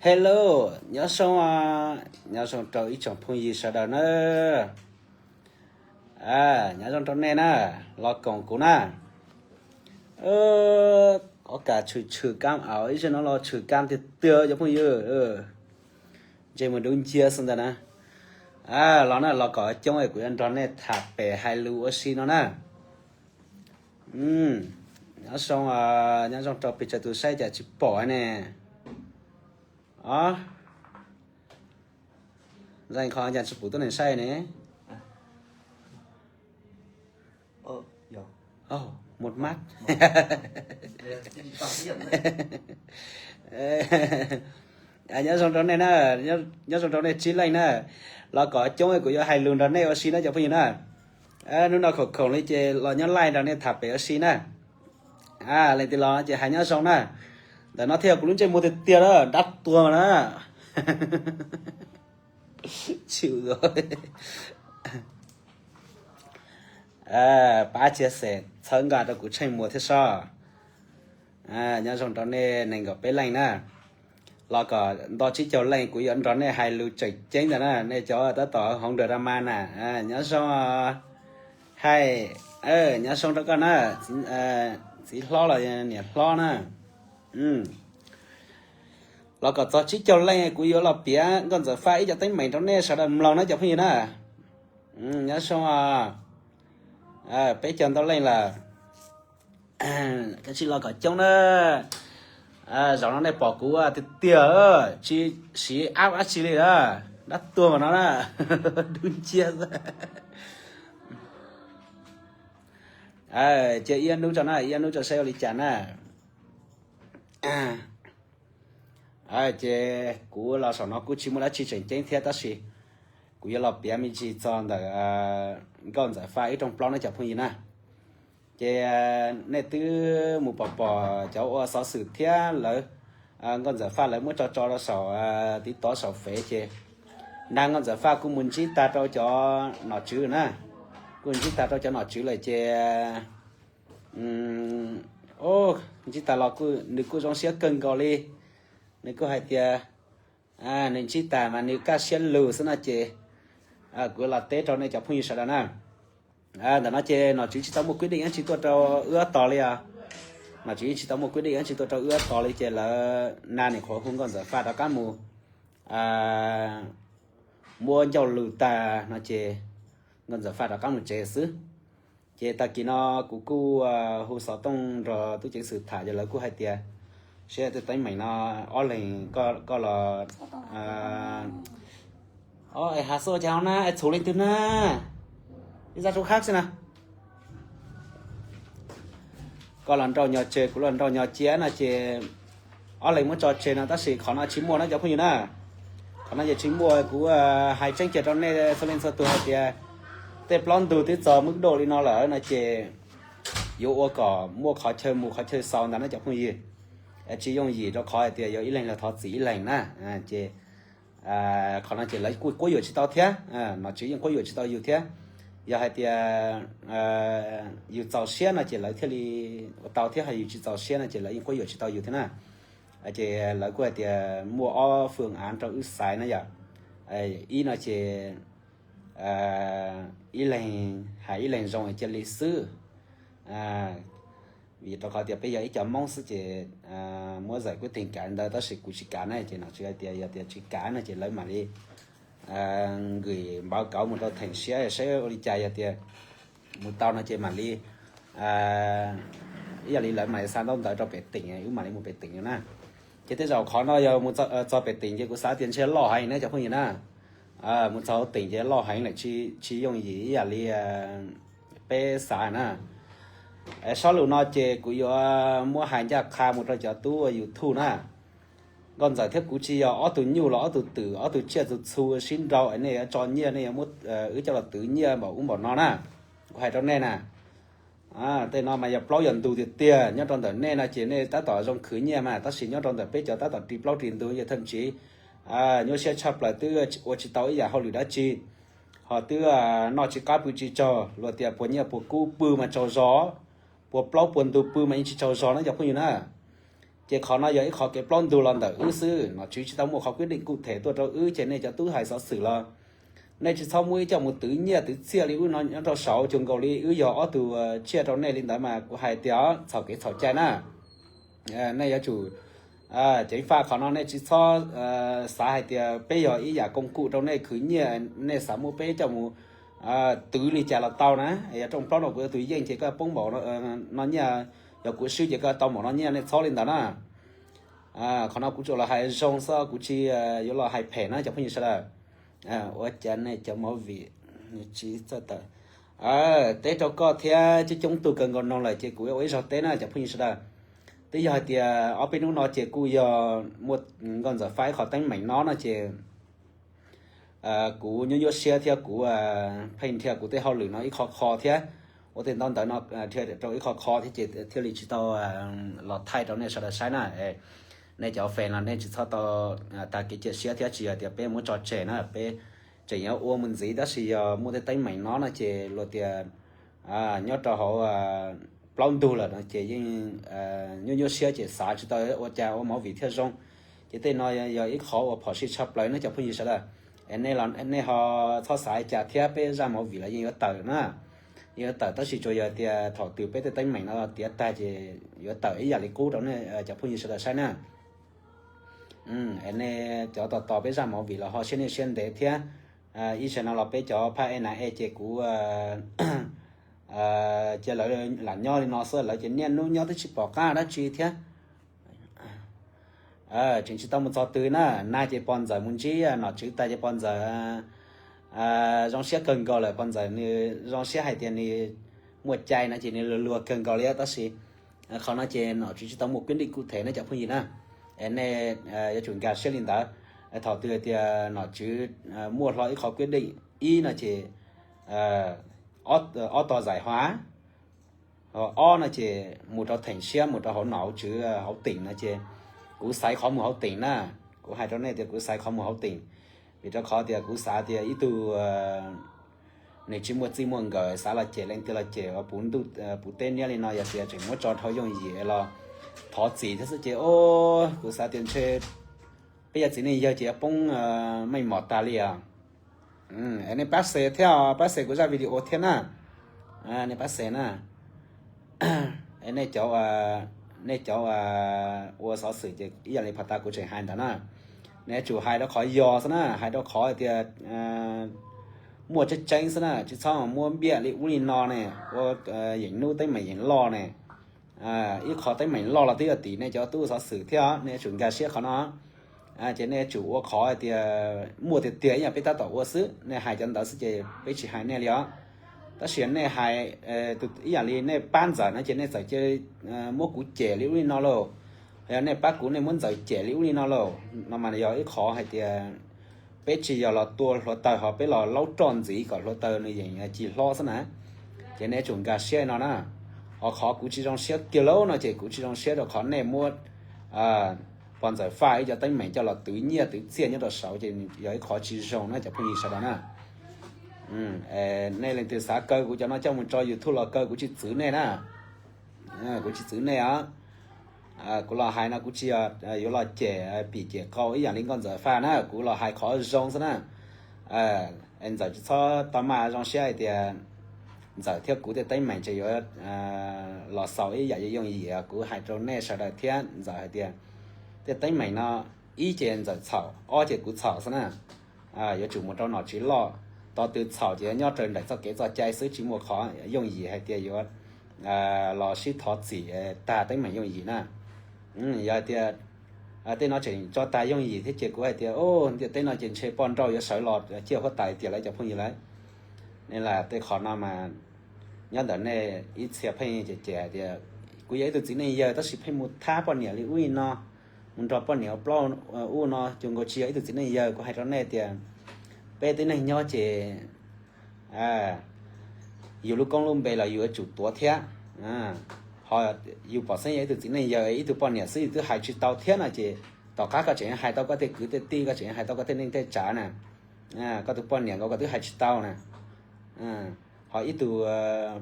Hello, nyob zoo, nyob zoo rau ib tsoom phooj ywg sawv daws na. Nyob zoo rau nej na, los koom kuv na. Ov, kas tshwm tshwm kam av ib zaug no los tshwm kam tiag tiag cov phooj ywg. Ntsej muag dub nciab xwb ntag na. Los na, los kom coob es kuv yuav nrog nej tham pem hais lus ua si no na. Nyob zoo, nyob zoo rau pes tsawg tus saib cas tsis pom ne. Ov, zaj qhov cas tsis pom tuab neeg saib ne. Mus mab. Nyob zoo rau nej na, nyob zoo rau nej tsib leej na. Los kom coob kuv yuav hais lus nrog nej ua si na cov phooj ywg na. Hnub no khoom khoom li ces los nyob laij nrog nej tham pem ua si na. Leej twg los ces hais nyob zoo na. Ntawm no thiaj yog kuv lub ntsej muag tiag tiag na, dab tuag na. Chịu rồi. Pab chia sẻ txhawb nqa rau kuv tsheej muag thiab soj. Nyob zoo rau nej nees nkaum peb leej na. Los kom nto tsib caug leej kuv yuav nrog nej hais lus tseem ceeb ntag na, nej cov tab tom hauv nram drama na. Nyob zoo, hais, nyob zoo rau koj na, txiv hlob los niam hlob na. Los kom txog tsib caug leej kuv yuav los piav Nkauj Ntxawm Faj ib co teeb meem rau nej sawv daws mloog na cov phooj ywg na. Nyob zoo, peb caug ntau leej lawm. Kav tsij los kom coob na. Zaum no nej pom kuv tiag tiag, tsis siv app dab tsi li na. Dab tuag mas no na. Dub nciab xwb. Cia ib hnub tso na, ib hnub tso saib ua li cas na. Ces kuv los saum no kuj tsis muaj dab tsi tseem ceeb thiab tab sis kuv yuav los piav me ntsis txog ntawm Nkauj Ntxawm Faj ib rooj plaub na cov phooj ywg na. Ces nej twb mus pom pom cov ua xov xwm thiab lawv, Nkauj Ntxawm Faj lawv muab tso tso rau saum TikTok saum Fev ces nag Nkauj Ntxawm Faj kuj mus ntsib tag rau cov nom tswv na, kuj ntsib tag rau cov nom tswv lawm ces ntsib tag los nws kuj zoo siab kawg nkaus li. Nws kuj hais tias nws ntsib tag mas nws kaj siab lug xwb no ces kuv los teb rau nej cov phooj ywg sawv daws na. Ntawm no ces nom tswv tsis tau muaj kwv dej ib tsi tuaj rau wb ob tos li os. Nom tswv yeej tsis tau muaj kwv dej ib tsi tuaj rau wb ob tos li ces lawv nag nim qhuav hu Nkauj Ntxawm Faj rov qab mus muab ncauj lus tag no ces Nkauj Ntxawm Faj rov qab mus tsev xwb. Ces tag kis no kuv kuj hu xov tooj nrog tub ceev xwm tham ces lawv kuj hais tias seb tej teeb meem no ob leeg koj los, o, es has xoj ces ho na es txhum leej twg na, ib zaj rub hab xwb na. Koj los nrauj nyo tseg kuv los nrauj nyo cia no ces ob leeg muab tso tseg no tab sis qhov no tsis muaj na cov phooj ywg na. Qhov no ces tsis muaj, kuv hais tseeb kiag rau nej txhua leej txhua tus hais tias tej plaub ntug twb txog mub daj li no lawm no ces yuav ua kom muaj qhov chaw mus qhov chaw xaus ntag na cov phooj ywg. Tsis yooj yim rau qhov hais tias yog ib leeg los thov txim ib leeg na. Ces qhov no ces lawv kuj quab yuam tsis tau thiab, nom tswv yeej quab yuam tsis tau yus thiab. Yog hais tias yus txaus siab no ces lawv thiaj li ua tau thiab, ho yus tsis txaus siab no ces lawv yeej quab yuam tsis tau yus thiab na. Ces lawv kuj hais tias muaj ob phương án rau wb xaiv na yom. Ib no ces ib leeg hais ib leeg zoo cia li xwb. Vim rau qhov tias peb yog ib co Hmoob xwb ces muab giải quyết tình cảm ntawd tab sis kuv tsis kav na ces nom tswv hais tias yog tias tsis kav no ces lawv mam li gửi báo cáo mus rau theem siab saib ua li cas, yog tias mus tau no ces mam li ib yam li lawv mam li xa ntaub ntawv rau pem tỉnh, wb mam li mus pem tỉnh na. Ces tej zaum qhov no yog mus txog pem tỉnh ces kuv xav tias ntshe loj heev na cov phooj ywg na. Mus txog hauv tỉnh ces loj heev lawm, tsis yooj yim ib yam li peb xav na. Sob lus no ces kuv yuav muab hais ncaj qha mus rau cov tub YouTube na. Nkauj Ntxawm thiab kuv tsis yog ob tug nyuj los ob tug twm, ob tug tsiaj txhu txhu sib nrau es nej yuav tso nyiaj, nej yuav muab wb coj los twv nyiaj npaum ub npaum no na. Kuv hais rau nej na, tej no mas yog plaub yog ntug tiag tiag. Nyob rau ntawm nej no ces nej tab tom zoo khwv nyiaj mas, tab sis nyob rau ntawm peb cov tab tom ris plaub ris ntug ces thậm chí nyuaj siab tshaj plaws, twb ua tsis tau ib yam hauj lwm dab tsi, ho twb noj tsis qab pw tsis tsaug. Luag tias puas nyiaj puas kub pw mas tsaug zog, puas plaub puas ntug pw mas yeej tsis tsaug zog na cov phooj ywg na. Ces qhov no yog ib qhov kev plaub ntug los ntawm wb xwb, nom tswv tsis tau muaj qhov quyết định cụ thể tuaj rau wb, ces nej cov tub hais xov xwm los nej tsis txhob muab wb coj mus twv nyiaj twv txiaj li wb no nyob rau saud, cuag nkaus li wb yog ob tug tsiaj rau nej li ntawd mas kuv hais tias txhaum kev txhaum cai na. Nej yuav tsum ceev faj qhov no, nej tsis txhob xav hais tias peb yog ib yam công cụ rau nej khwv nyiaj, nej xav muab peb coj mus twv li cas los tau na. Yog rooj plaub no kuv yog tus yeej ces koj poob npaum no nyiaj, yog kuv swb ces koj tau npaum no nyiaj, nej txhob li ntawd na. Qhov no kuv tsuas los hais zoo xwb, kuv tsis yuav los hais phem na cov phooj ywg sawv daws. Ua cas nej cov movie tsis txawj tawm? Teb rau koj thiab coob coob tug kawg nkaus no lawm ces kuv yuav ua ib zaug teb na cov phooj ywg sawv daws. Twb yog hais tias ob peb hnub no ces kuj yog muaj Nkauj Ntxawm faj ib qho teeb meem no no ces kuv nyuaj nyuaj siab thiab kuv pheej nrhiav kuv tej hauj lwm no ib qho kho thiab ua tej ntaub ntawv no nrhiav rau ib qho kho thiab ces thiaj li tsis tau los thaij rau nej sawv daws saib na. Nej cov fans los nej tsis txhob tau tag kev cia siab thiab tsis yog tias peb muab tso tseg na, peb tseem yuav ua mus ntxiv tab sis yog muaj tej teeb meem no no ces luag tias nyob rau hauv plaub ntug lawm no ces yeej nyuaj nyuaj siab ces xav tsis tau ua cas ua movie thiaj zoo. Ces tej no yog ib qhov uas phom sij tshaj plaws nej cov phooj ywg sawv daws. Es nej ho txhob xav li cas thiab, peb zaj movie los yeej yuav tawm na, yeej yuav tawm tab sis tsuas yog tias thaum twg peb tej teeb meem no tiav tag ces yuav tawm ib yam li qub rau nej cov phooj ywg sawv daws saib na. Es nej cov tos tos peb zaj movie los ho siab nej siab ntev thiab. Ib zaug no los peb cov phaj e na e ces kuv cia lawv lam nyob li no xwb, lawv ces niaj hnub nyob twb tsis pom qab dab tsi thiab. Tseem tsis tau mus txog twg na, nag ces pog ntxawm mus ntsib nom tswv tas ces pog ntxawm zoo siab kawg nkaus lawm, pog ntxawm nws zoo siab hais tias nws muaj cai no ces nws luag luag kawg nkaus li tab sis qhov no ces nom tswv tsis tau muaj quyết định cụ thể na cov phooj ywg na. Es nej yuav tsum nkag siab li ntawd. Thaum twg tias nom tswv muaj hlo ib qho quyết định ib no ces ob tog giải hòa, ob no ces mus rau theem siab mus rau hauv nom hauv tswv hauv teem no ces kuv xaiv qhov mus hauv teem na. Kuv hais rau nej tias kuv xaiv qhov mus hauv teem, vim rau qhov tias kuv xav tias ib tug nws tsis muaj txij muaj nkawm xav los cem leej twg los cem puv ntuj puv teb niab li no yog tias tseem muab tso dhau yooj yim los thov txim thiab xwb ces kuv xav tias ntshe peb yog txiv neej yawg ces yuav poob meej mom tag li os. Nej pab share thiab, pab share kuv zaj video thiab na. Nej pab share na. Nej cov, nej cov ua xov xwm ces ib yam li phas tas kuv tseem hais ntawd na, nej yuav tsum hais rau qhov yog xwb na, hais rau qhov tias muaj tseeb tseeb xwb na, tsis txhob muab npiaj li ub li no ne, ua yeem hnub teeb meem yeem loj ne. Ib qho teeb meem loj los twb yog tim nej cov tub xov xwm thiab, nej yuav tsum nkag siab qhov no. Ces nej yuav tsum ua qhov hais tias muaj tiag tiag ib yam peb tab tom ua xwb, nej hais cov ntawd xwb ces peb tsis hais nej li os. Tab sis nej hais ib yam li nej pab ntxawm no ces nej txawm cia muab kuv cem li ub li no lauj, yog nej pab kuv nej muab ntxawm cem li ub li no lauj, no mas yog ib qhov hais tias peb tsis yog los tua hluav taws ho peb los laub roj ntxiv kom hluav taws nws yeem ci hlob xwb na. Ces nej yuav tsum nkag siab no na. Ho qhov kuv tsis zoo siab kiag lauj no ces kuv tsis zoo siab rau qhov nej muab pog ntxawm Faj ib co teeb meem coj los twv nyiaj twv txiaj nyob rau saud ces yog ib qhov tsis zoo na cov phooj ywg sawv daws na. Nej leej twg xav kaw kuv cov no coj mus tso YouTube los kaw, kuv tsis txwv nej na. Kuv tsis txwv nej os. Kuv los hais no kuv tsis yog yuav los cem pim cem qau ib yam li Nkauj Ntxawm Faj na, kuv los hais qhov zoo xwb na. Ntxawm tsis txhob tau maj zoo siab hais tias Ntxawm thiab kuv tej teeb meem ces yuav los xaus ib yam yooj yim. Kuv hais rau nej sawv daws thiab Ntxawm hais tias tej teeb meem no ib ces Ntxawm txhaum, ob ces kuv txhaum xwb na. Yuav tsum mus rau nom tswv loj, tau tw txhaum ces nyob raws nraim txoj kev txoj cai xwb, tsis muaj qhov yooj yim hais tias yuav los sib thov txim tag teeb meem yooj yim na. Yog hais tias tej no tseem tso tag yooj yim thiab ces kuv hais tias ntiaj teb no ces ntshe poj nrauj yuav sawv los ciaj huab tais tiag lawm cov phooj ywg lawm. Nes lam tej qhov no mas nyob ntawm nej ib txhia pheej cem cem hais tias kuv yog ib tug txiv neej yawg tab sis pheej mus thab poj niam li ub li no, mus nrog poj niam ua plaub ua no, cuag nkaus tsis yog ib tug txiv neej yawg. Kuv hais rau nej tias peb tib neeg nyob ces yus lub koob lub npe los yus yuav tsum tuav thiab. Ho yus pom xeeb yog ib tug txiv neej yawg, ib tug poj niam xwb yus twb hais tsis tau thiab no ces tom qab koj tseem hais tau koj tej kwv tej tij, koj tseem hais tau koj tej neej tej tsav na, koj tus poj niam nkaus koj twb hais tsis tau na. Ho ib tug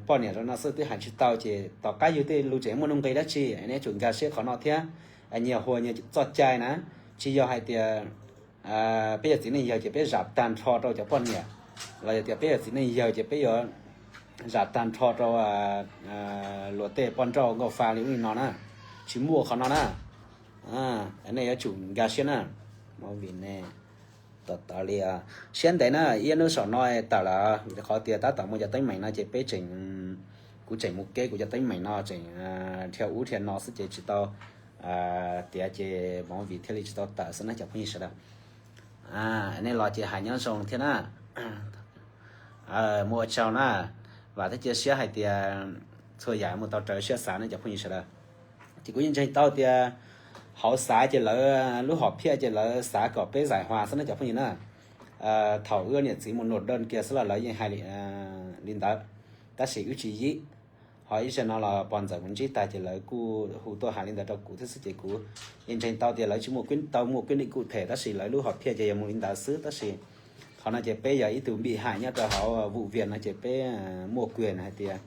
poj niam zoo no xwb twb hais tsis tau ces tom qab yus tej lus tseem muaj nuj nqis dab tsi? Nej yuav tsum nkag siab qhov no thiab. nyias hu nyias txoj cai na. Tsis yog hais tias peb yog txiv neej yawg ces peb zam tag nrho rau cov poj niam, los yog tias peb yog txiv neej yawg ces peb yuav zam tag nrho rau luag tej poj nrauj nkauj fa li ub li no na. Tsis muaj qhov no na. Nej yuav tsum nkag siab na. Movie ne, tawm tawm li siab ntev na, ib hnub saum no tawm lawm, vim qhov tias tab tom muaj cov teeb meem no ces peb tseem, kuv tseem mus kev kuv cov teeb meem no tseem dhia ub dhia no xwb ces tsis tau tiav ces movie thiaj li tsis tau tawm xwb na cov phooj ywg sawv daws. Nej los ces hais nyob zoo thiab na. Mus ua tsaug na. Vam thiab cia siab hais tias txhua yam mus tau raws siab xav na cov phooj ywg sawv daws. Ces kuv yeej ntseeg tau tias hauv xav ces lawv lub hom phiaj ces lawv xav kom peb zais hua xwb na cov phooj ywg na. Thaum wb niam txiv mus nộp đơn kiag xwb los lawv yeej hais li ntawd, tab sis wb tsis yim. Ho ib zaug no los pog ntxawm mus ntsib tag ces lawv kuj hu tuaj hais li ntawd rau kuv thiab xwb ces kuv yeej ntseeg tau tias lawv tsis muaj tau muaj quyết định cụ thể tab sis lawv lub hom phiaj ces yog mus li ntawd xwb tab sis qhov no ces peb yog ib tug bị hại nyob rau hauv vụ việc no ces peb muaj quyền hais tias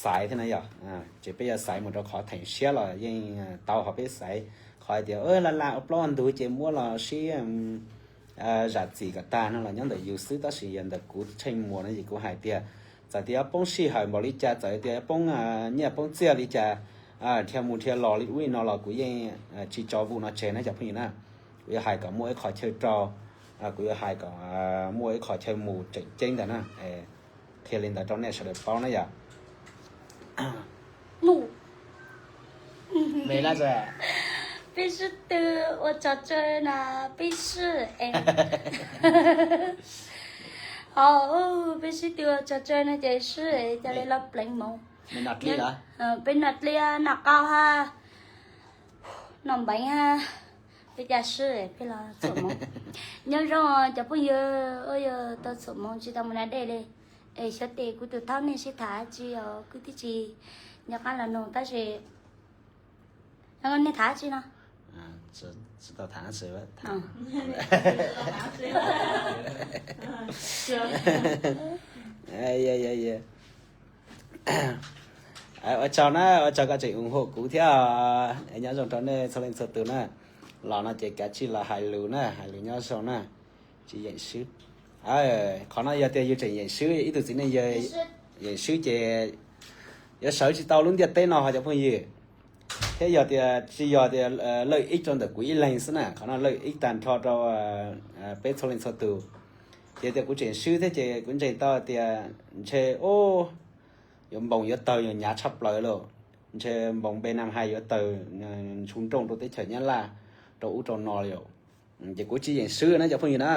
xaiv thiab na yom. Ces peb yuav xaiv mus rau qhov theem siab los yeej tau, ho peb xaiv qhov hais tias laj laj ua plaub ua ntug ces muab los sib zam txim kom tag no los nyob ntawm yus xwb tab sis yog ntawm kuv Tsheej Muas no ces kuv hais tias txawm tias poob sij hawm npaum li cas, txawm tias poob nyiaj poob txiaj li cas, dhia mus dhia los li ub li no los kuv yeej tsis tso vụ no tseg na cov phooj ywg na. Kuv yuav hais kom muaj ib qho chaw rau, kuv yuav hais kom muaj ib qho chaw mus tseem ceeb ntag na. Qhia li ntawd rau nej sawv daws paub na yom. 必须得我找这那必须哎。Hos peb sib tw ua tso tsawg no ces sib ca li los pleev moo. Peb noj dliab noj qau ha, noj npeev ha, peb ca sib peb los txhuam moo. Nyob zoo cov phooj ywg uas yog tau txhuam moo tsis tau mus na dej li, es xyov tes kuv tus thaub nej sib tham tsi os kuv twb tsis nco qab los nug tab sis nej tham tsi no? Ua tsaug na, ua tsaug koj tseem ủng hộ kuv thiab. Nyob zoo rau nej txhua leej txhua tus na. Los no ces kav tsij los hais lus na, hais lus nyob zoo na, tsis yeem swb. Qhov no yog tias yus tseem yeem swb, ib tug txiv neej yawg yeem swb ces yuav sawv tsis tau lub ntiaj teb no ho cov phooj ywg. Thiab yog tias tsis yog tias lợi ích rau ntawm kuv ib leeg xwb na, qhov no lợi ích tag nrho rau peb txhua leej txhua tus. Ces tias kuv tseem swb thiab ces kuv ntseeg tau tias ntshe yuav npoos yuav tawg yuav hnyav tshaj plaws lauj. Ntshe npoos B năm hai yuav tawg ntshu nrooj rau teb chaws Nyab Laj rau ub rau no li. Ces kuv tsis yeem swb na cov phooj ywg na.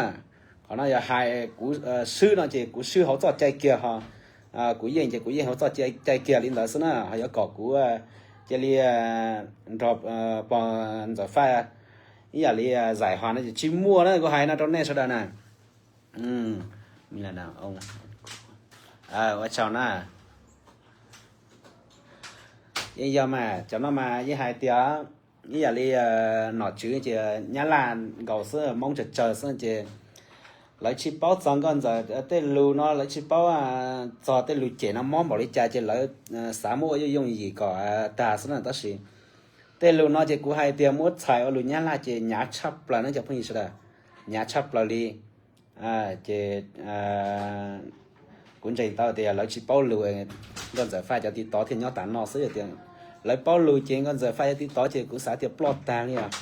Qhov no yog hais kuv swb no ces kuv swb hauv txoj cai kiag ho. Kuv yeej ces kuv yeej hauv txoj cai kiag li ntawd xwb na, ho yuav kom kuv cia li nrog pog Ntxawm Faj ib yam li zais ho no ces tsis muaj na, kuv hais no rau nej sawv daws na. Ua tsaug na. Yeej yog mas, cov no mas yeej hais tias ib yam li nom tswv ces Nyab Laj nkaus xwb, Hmoob tsawg tsawg xwb ces lawv tsis paub txog Nkauj Ntxawm tej lus no, lawv tsis paub txog tej lus cem no mob npaum li cas ces lawv xav muab ua yooj yooj yim kom tag xwb na. Tab sis tej lus no ces kuv hais tias muab txhais ua lus Nyab Laj ces hnyav tshaj plaws na cov phooj ywg sawv daws, hnyav tshaj plaws li. Ces kuv ntseeg tau tias lawv tsis paub lus, Nkauj Ntxawm Faj cov tiv tov thiaj nyob tas no xwb. Yog tias lawv paub lus ces Nkauj Ntxawm Faj cov tiv tov ces kuv xav tias ploj tag li os.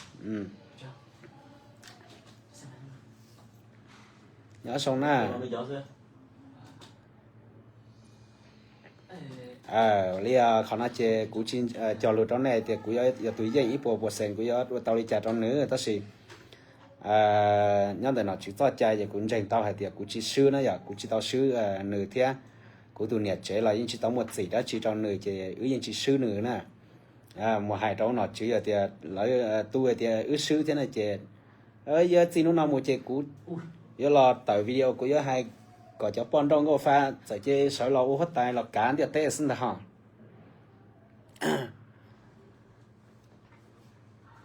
Nyob zoo na. Li qhov no ces kuv tsis cog lus rau nej tias kuv yog tus yeej ib puas puas xees kuv yuav ua tau li cas rau nws, tab sis nyob ntawm nom tswv txoj cai ces kuv ntseeg tau hais tias kuv tsis swb na yom, kuv tsis tau swb nws thiab kuv tus niam tsev los yeej tsis tau muaj txim dab tsi rau nws ces wb yeej tsis swb nws na. Mus hais rau nom tswv yog tias lawv tu tias wb swb thiab no ces yog txij hnub no mus ces kuv yuav los tawm video kuv yuav hais kom cov poj nrauj nkauj fa txawm ces sawv los ua huab tais los kav ntiaj teb xwb ntag ho.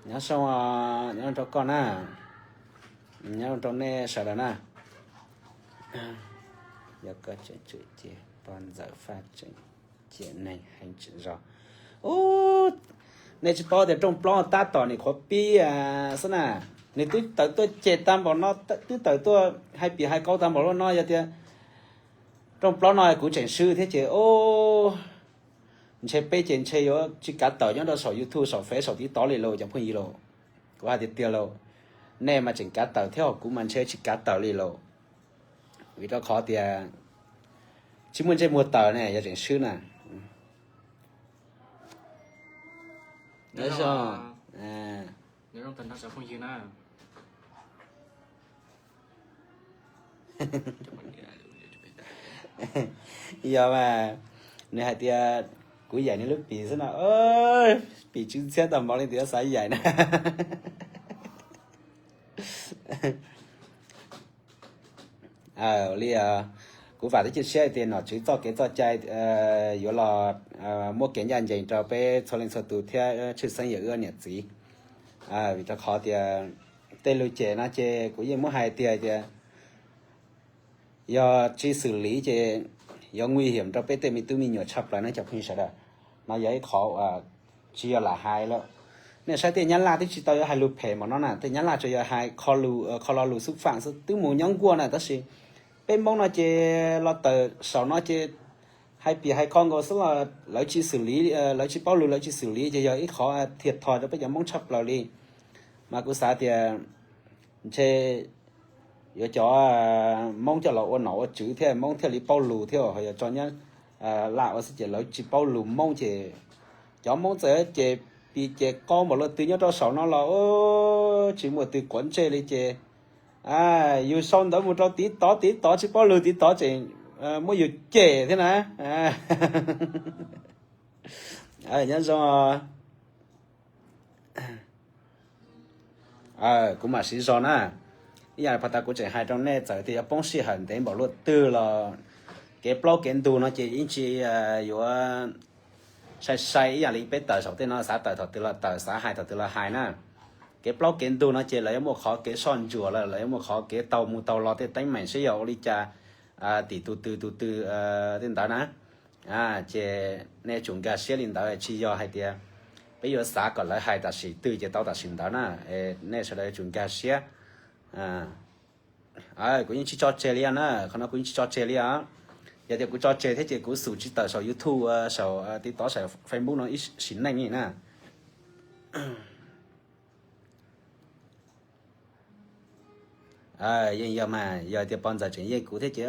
Nyob zoo, nyob zoo rau koj na, nyob zoo rau nej sawv daws na. Yog koj tseem tsum ces pog Ntxawm Faj tseem ciam neeg heev tseem zog. Ub, Nej tsis paub tias rooj plaub tab tom nim qhuav pib xwb na. Nws twb tawm tuaj cem tag npaum no, twb tawm tuaj hais piav hais qau tag npaum li no. Yog tias rooj plaub no kuv tseem swb thiab ces, ntshe peb ces ntshe yuav tsis kav tawm nyob rau saum YouTube, saum Face, saum TikTok li lauj cov phooj ywg lauj. Kuv hais tiag tiag lauj, nej mas tseem kav tawm thiab, ho kuv mas ntshe tsis kav tawm li lauj. Vim rau qhov tias tsis muaj ntsej muag tawm ne, yog tseem swb na. Yog mas, nws hais tias kuv yaim nws lub pim xwb no, pim tsw ntxhiab tag npaum li tias xav yaim na. Li, kuv vam thiab cia siab tias nom tswv txoj kev txoj cai yuav los muab kev ncaj ncees rau peb txhua leej txhua tus thiab tshwj xeeb yog wb niam txiv. Vim rau qhov tias tej lus cem no ces kuv yeej muab hais tiag tias yog tsis xwm lim ces yuav nguy hiểm rau peb tej me tub me nyuam tshaj plaws na cov phooj ywg sawv daws. No yog ib qhov tsis yog lam hais lawm. Nej saib tej Nyab Laj twb tsis tau yuav hais lus phem npaum no na, tej Nyab Laj tsuas yog hais kho lo lus xúc phạm xwb, twb mus nyob nkuaj na, tab sis peb Hmoob no ces los tawm saum no ces hais piav hais qau nkaus xwb los lawv tsis xwm lim, lawv tsis paub lus lawv tsis xwm lim ces yog ib qhov thiệt thòi rau peb cov Hmoob tshaj plaws li. Mas kuv xav tias ntshe yuav cov Hmoob coj los ua nom ua tswv thiab Hmoob thiaj li paub lus thiab ho yog tso Nyab Laj ua xwb ces lawv tsis paub lus Hmoob ces cov Hmoob txawm ces pim ces qau npaum li twg nyob rau saum no los tsis muaj twg quav ntsej li ces yus sau ntawv mus rau tiv tov, tiv tov tsis paub lus tiv tov tseem muab yus cem thiab na. Nyob zoo. Kuv mam siv zog na. Ib yam li pas tas kuv tseem hais rau nej, txawm tias yuav poob sij hawm ntev npaum luaj twg los kev plaub kev ntug no ces yeej tsis yuav sai sai ib yam li peb tawm saum tej no, xav tawm thaum twg los tawm, xav hais thaum twg los hais na. Kev plaub kev ntug no ces lawv yuav muaj qhov kev soj ntsuam lawm, lawv yuav muaj qhov kev taug mus taug los tej teeb meem seb yog ua li cas tim tus twg tus twg tej ntawd na. Ces nej tsum nkag siab li ntawd, tsis yog hais tias peb yuav xav kom lawv hais tam sim twg ces tau tam sim ntawd na. Nej sawv daws yuav tsum nkag siab. Kuv yeej tsis tso tseg li na, qhov no kuv yeej tsis tso tseg li os. Yog tias kuv tso tseg thiab ces kuv xum tsis tawm saum YouTube, saum TikTok, saum Facebook no ib sim neej li na. Yeej yog mas, yog tias pog ntxawm tseem yeej kuv thiab ces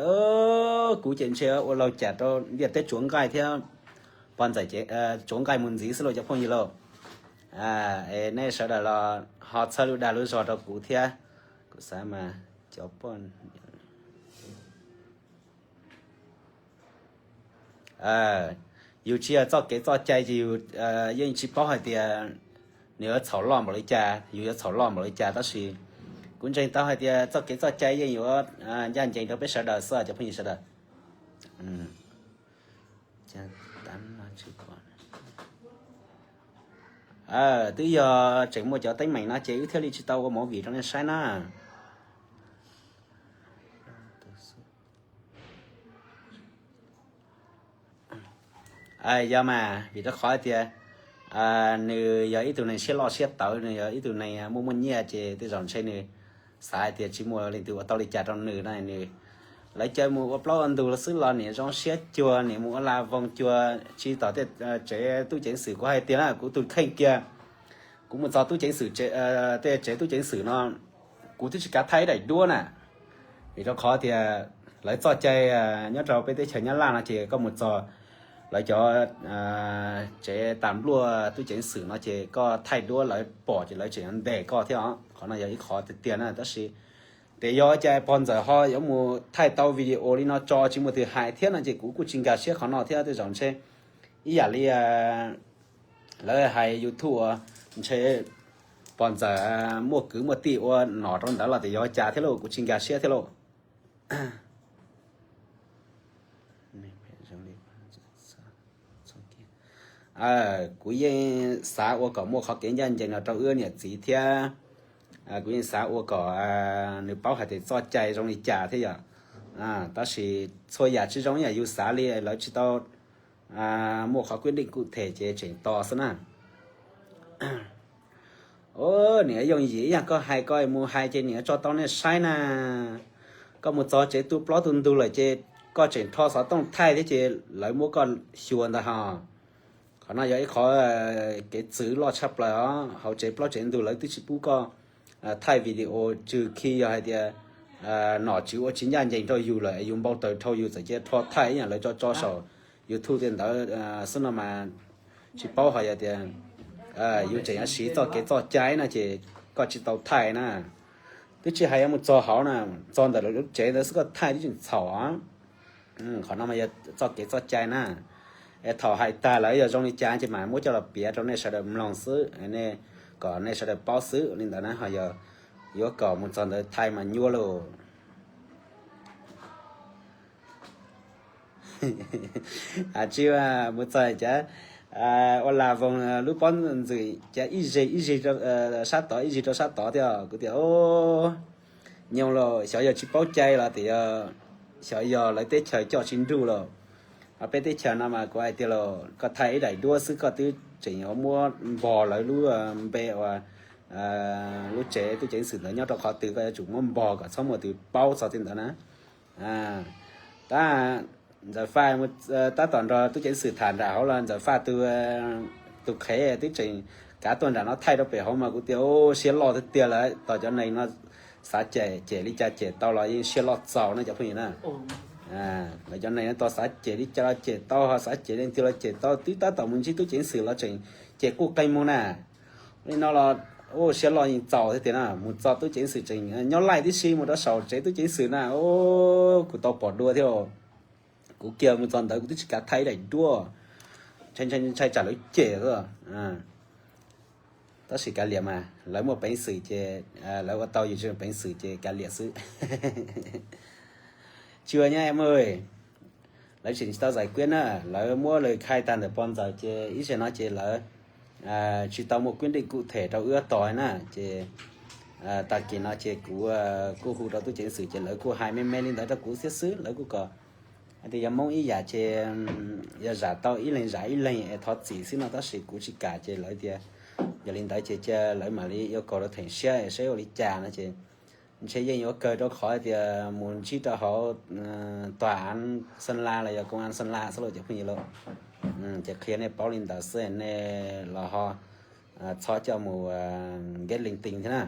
kuv ces ntshe ua laug cas rau ntiaj teb tsuav nqaij thiab, pog ntxawm tsuav nqaij mus ntxiv xwb lauj cov phooj ywg lauj. Es nej sawv daws los ho txhawb lub dag lub zog rau kuv thiab. Kuv xav mas cov poj yus tsis yog txoj kev txoj cai ces yus yeej tsis paub hais tias nws yuav txhaum loj npaum li cas, yus yuav txhaum loj npaum li cas, tab sis kuv ntseeg tau hais tias txoj kev txoj cai yeej yuav ncaj ncees rau peb sawv daws xwb cov phooj ywg sawv daws. Twb yog tseem muaj cov teeb meem no ces wb thiaj li tsis tau ua movie rau nej saib na. Yog mas, vim rau qhov tias nws yog ib tug neeg siab loj siab tawv, nws yog ib tug neeg muaj muaj nyiaj ces tej zaum ntshe nws xav hais tias tsis muaj leej twg ua tau li cas rau nws na. Nws, lawv caw mus ua plaub ua ntug xwb los niam zoo siab cuag, niam mus ua la voos cuag, tsis tom tej tsev tub ceev xwm. Kuv hais tias na, kuv tus kheej kiag, kuv mus txog tub ceev xwm, tej tsev tub ceev xwm no kuv twb tsis kav thaij ib daim duab na. Vim rau qhov tias lawv txoj cai nyob rau peb teb chaws Nyab Laj no ces koj mus txog lawv cov tsev tas npluaj tub ceev xwm no ces koj thaij duab lawv pom ces lawv tseem ntes koj thiab os. Qhov no yog ib qhov tiag tiag na, tab sis ces yog cas pog ntxawm ho yuav mus thaij tau video li no tso tsis muaj twg hais thiab no ces kuv kuj tsis nkag siab qhov no thiab. Tej zaum ntshe ib yam li lawv hais YouTube ntshe pog ntxawm muaj kwv muaj tij ua nom rau ntawd los tias yog cas thiab lauj, kuv tsis nkag siab thiab lauj. Kuv yeej xav ua kom muaj qhov kev ncaj ncees no rau wb niam txiv thiab kuv yeej xav ua kom nws paub hais tias txoj cai zoo li cas thiab yom. Tab sis txhua yam tsis zoo yam yus xav li, lawv tsis tau muaj qhov kwj deej kuj them ces tseem tos xwb na. Niam yooj yim ib yam koj hais, koj mus hais ces niam tso tau nej saib na. Koj mus txog tsev tu plaub tu ntug lawm ces koj tseem rho xov tooj thaij thiab ces lawv muab koj xyuas ntag hos. Qhov no yog ib qhov kev txwv loj tshaj plaws os. Hauv tsev plaub tsev ntug lawv twb tsis pub koj thaij video, trừ khi yog hais tias nom tswv ua tsis ncaj ncees rau yus lawm es yus npau taws dhau yus txawm cia rho thaij ib yam lawv tso tso saum YouTube tej ntawd xwb no mas tsis paub hais tias yus tseem yuav siv txoj kev txoj cai na ces koj tsis tau thaij na. Twb tsis hais yuav mus txog hauv na, txog ntawm lawv lub tsev ntawd xwb koj thaij twb tseem txhaum. Qhov no mas yog txoj kev txoj cai na. Es thaum hais tag lawm yog zoo li cas ces mam muab coj los piav rau nej sawv daws mloog xwb, nej kom nej sawv daws paub xwb li ntawd na. Ho yog yuav kom mus txog ntawd thaij mas nyuaj lauj. Tsis mus txog cas ua las voos lub pob ntxwm cas ib zeg ib zeg sab tod ib zeg rau sab tod thiab. Kuv tias, nyob los xyov yog tsis paub cai los tias xyov yog lawv teb chaws coj tsis nruj los. Peb teb chaws no mas kuv hais tias los koj thaij ib daim duab xwb koj twb tseem yuav muab npog lawv lub npe uas lub tsev tub ceev xwm ntawd nyob rau qhov twg, koj yuav tsum muab npog kom txhob muaj tus paub txog tej ntawd na. Tab Ntxawm Faj tab tom nrog tub ceev xwm tham nram hauv los Ntxawm Faj tus, tus qhev twb tseem kav tuaj nram no thaij rau pem hauv mas kuv tias siab loj tiag tiag lawm. Tos cov neeg no xav cem cem li cas cem tau los yeej siab loj txaus na cov phooj ywg na. Lawv cov neeg no tos xav cem li cas los cem tau, ho xav cem leej twg los cem tau. Twb tab tom mus ntsib tub ceev xwm los tseem cem quj qeeg mus na. Li no los siab loj yeej txaus thiab tias na, mus txog tub ceev xwm tseem nyob laij tib si mus rau saum tsev tub ceev xwm na. Kuv tau pom dua thiab. Kuv kiag mus txog ntawd kuv twb tsis kav thaij ib daim duab, ntshai tsam lawv cem xwb. Tab sis kav liam mas lawv muaj peev xwm ces lawv ua tau yus tsis muaj peev xwm ces kav liam xwb. Tsis ua nyob em, lawv tseem tsis tau zais kuib na, lawv muab lawv khai tag ntawm pog ntxawm ces ib zaug no ces lawv tsis tau muaj kuib dej kuj them rau wb tos na ces tag kis no ces kuv kuj hu rau tub ceev xwm ces lawv kuj hais me me li ntawd rau kuv thiab xwb. Lawv kuj kom hais tias yog Hmoob ib yam ces yog zam tau ib leeg zam ib leeg es thov txim xwb no, tab sis kuv tsis kam ces lawv tias yog li ntawd ces cia lawv mam li yuav kaus rau theem siab es saib ua li cas no ces ntshe yeej yuav kawg rau qhov tias mus ntsib rau hauv tòa án Sơn La los yog công an Sơn La xwb lauj cov phooj ywg lauj. Ces qhia nej paub li ntawd xwb nej los ho txhob coj mus get leej twg thiab na.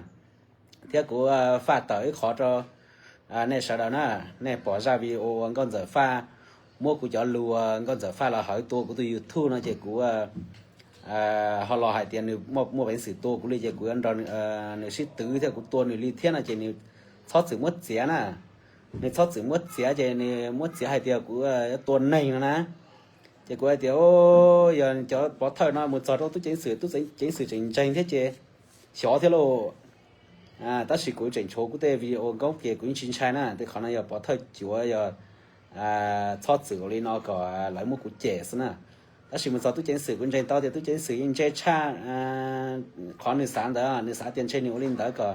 Thiab kuv faj tawm ib qhov rau nej sawv daws na, nej pom zaj video uas Nkauj Ntxawm Faj muab kuv cov lus uas Nkauj Ntxawm Faj los hawv tua kuv tus YouTube no ces kuv ho los hais tias nws muaj peev xwm tua kuv li ces kuv yuav nrog nws sib twv thiab kuv tua nws li thiab no ces nws txhob txwm muab txiav na. Nws txhob txwm muab txiav ces nws muab txiav hais tias kuv yuav tua neeg no na. Ces kuv hais tias yog cov pov thawj no mus txog rau tub ceev xwm, tub ceev xwm tseem ntseeg thiab ces xyov thiab lauj. Tab sis kuv tseem tshuav kuv tej video nkauj ces kuv yeej tsis ntshai na. Tej qhov no yog pov thawj cuav yog txhob txwm ua li no kom lawv muab kuv cem xwb na. Tab sis mus txog tub ceev xwm kuv ntseeg tau tias tub ceev xwm yeej ntse tshaj qhov nws xav ntawd, nws xav tias ntshe nws ua li ntawd kom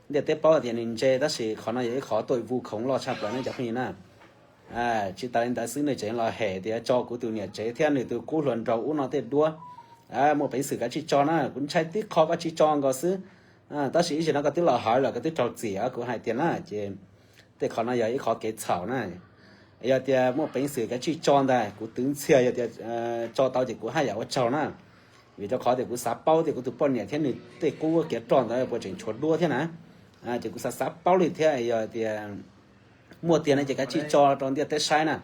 ntiaj teb paub tias nws ntse, tab sis qhov no yog ib qhov tuaj vu khoov loj tshaj plaws ne cov phooj ywg na. Tsis tas li ntawd xwb nws tseem los hem tias tso kuv tus niam tsev thiab nws tus qub hluas nraug ub no tej duab. Muaj peev xwm kav tsij tso na, kuv ntshai tib qho koj tsis tso nkaus xwb. Tab sis ib zaug no koj twb los hawv lawm koj twb raug txim os, kuv hais tias na ces tej qhov no yog ib qhov kev txhaum na. Yog tias muaj peev xwm kav tsij tso ntag, kuv twv ntxiag yog tias tso tau ces kuv haj yam ua tsaug na. Vim rau qhov tias kuv xav paub tias kuv tus poj niam thiab nws tej qub kiav roj ntawd puas tseem tshuav duab thiab na. Ces kuv xav xav paub li thiab, yog tias muaj tiag no ces kav tsij tso rau ntiaj teb saib na.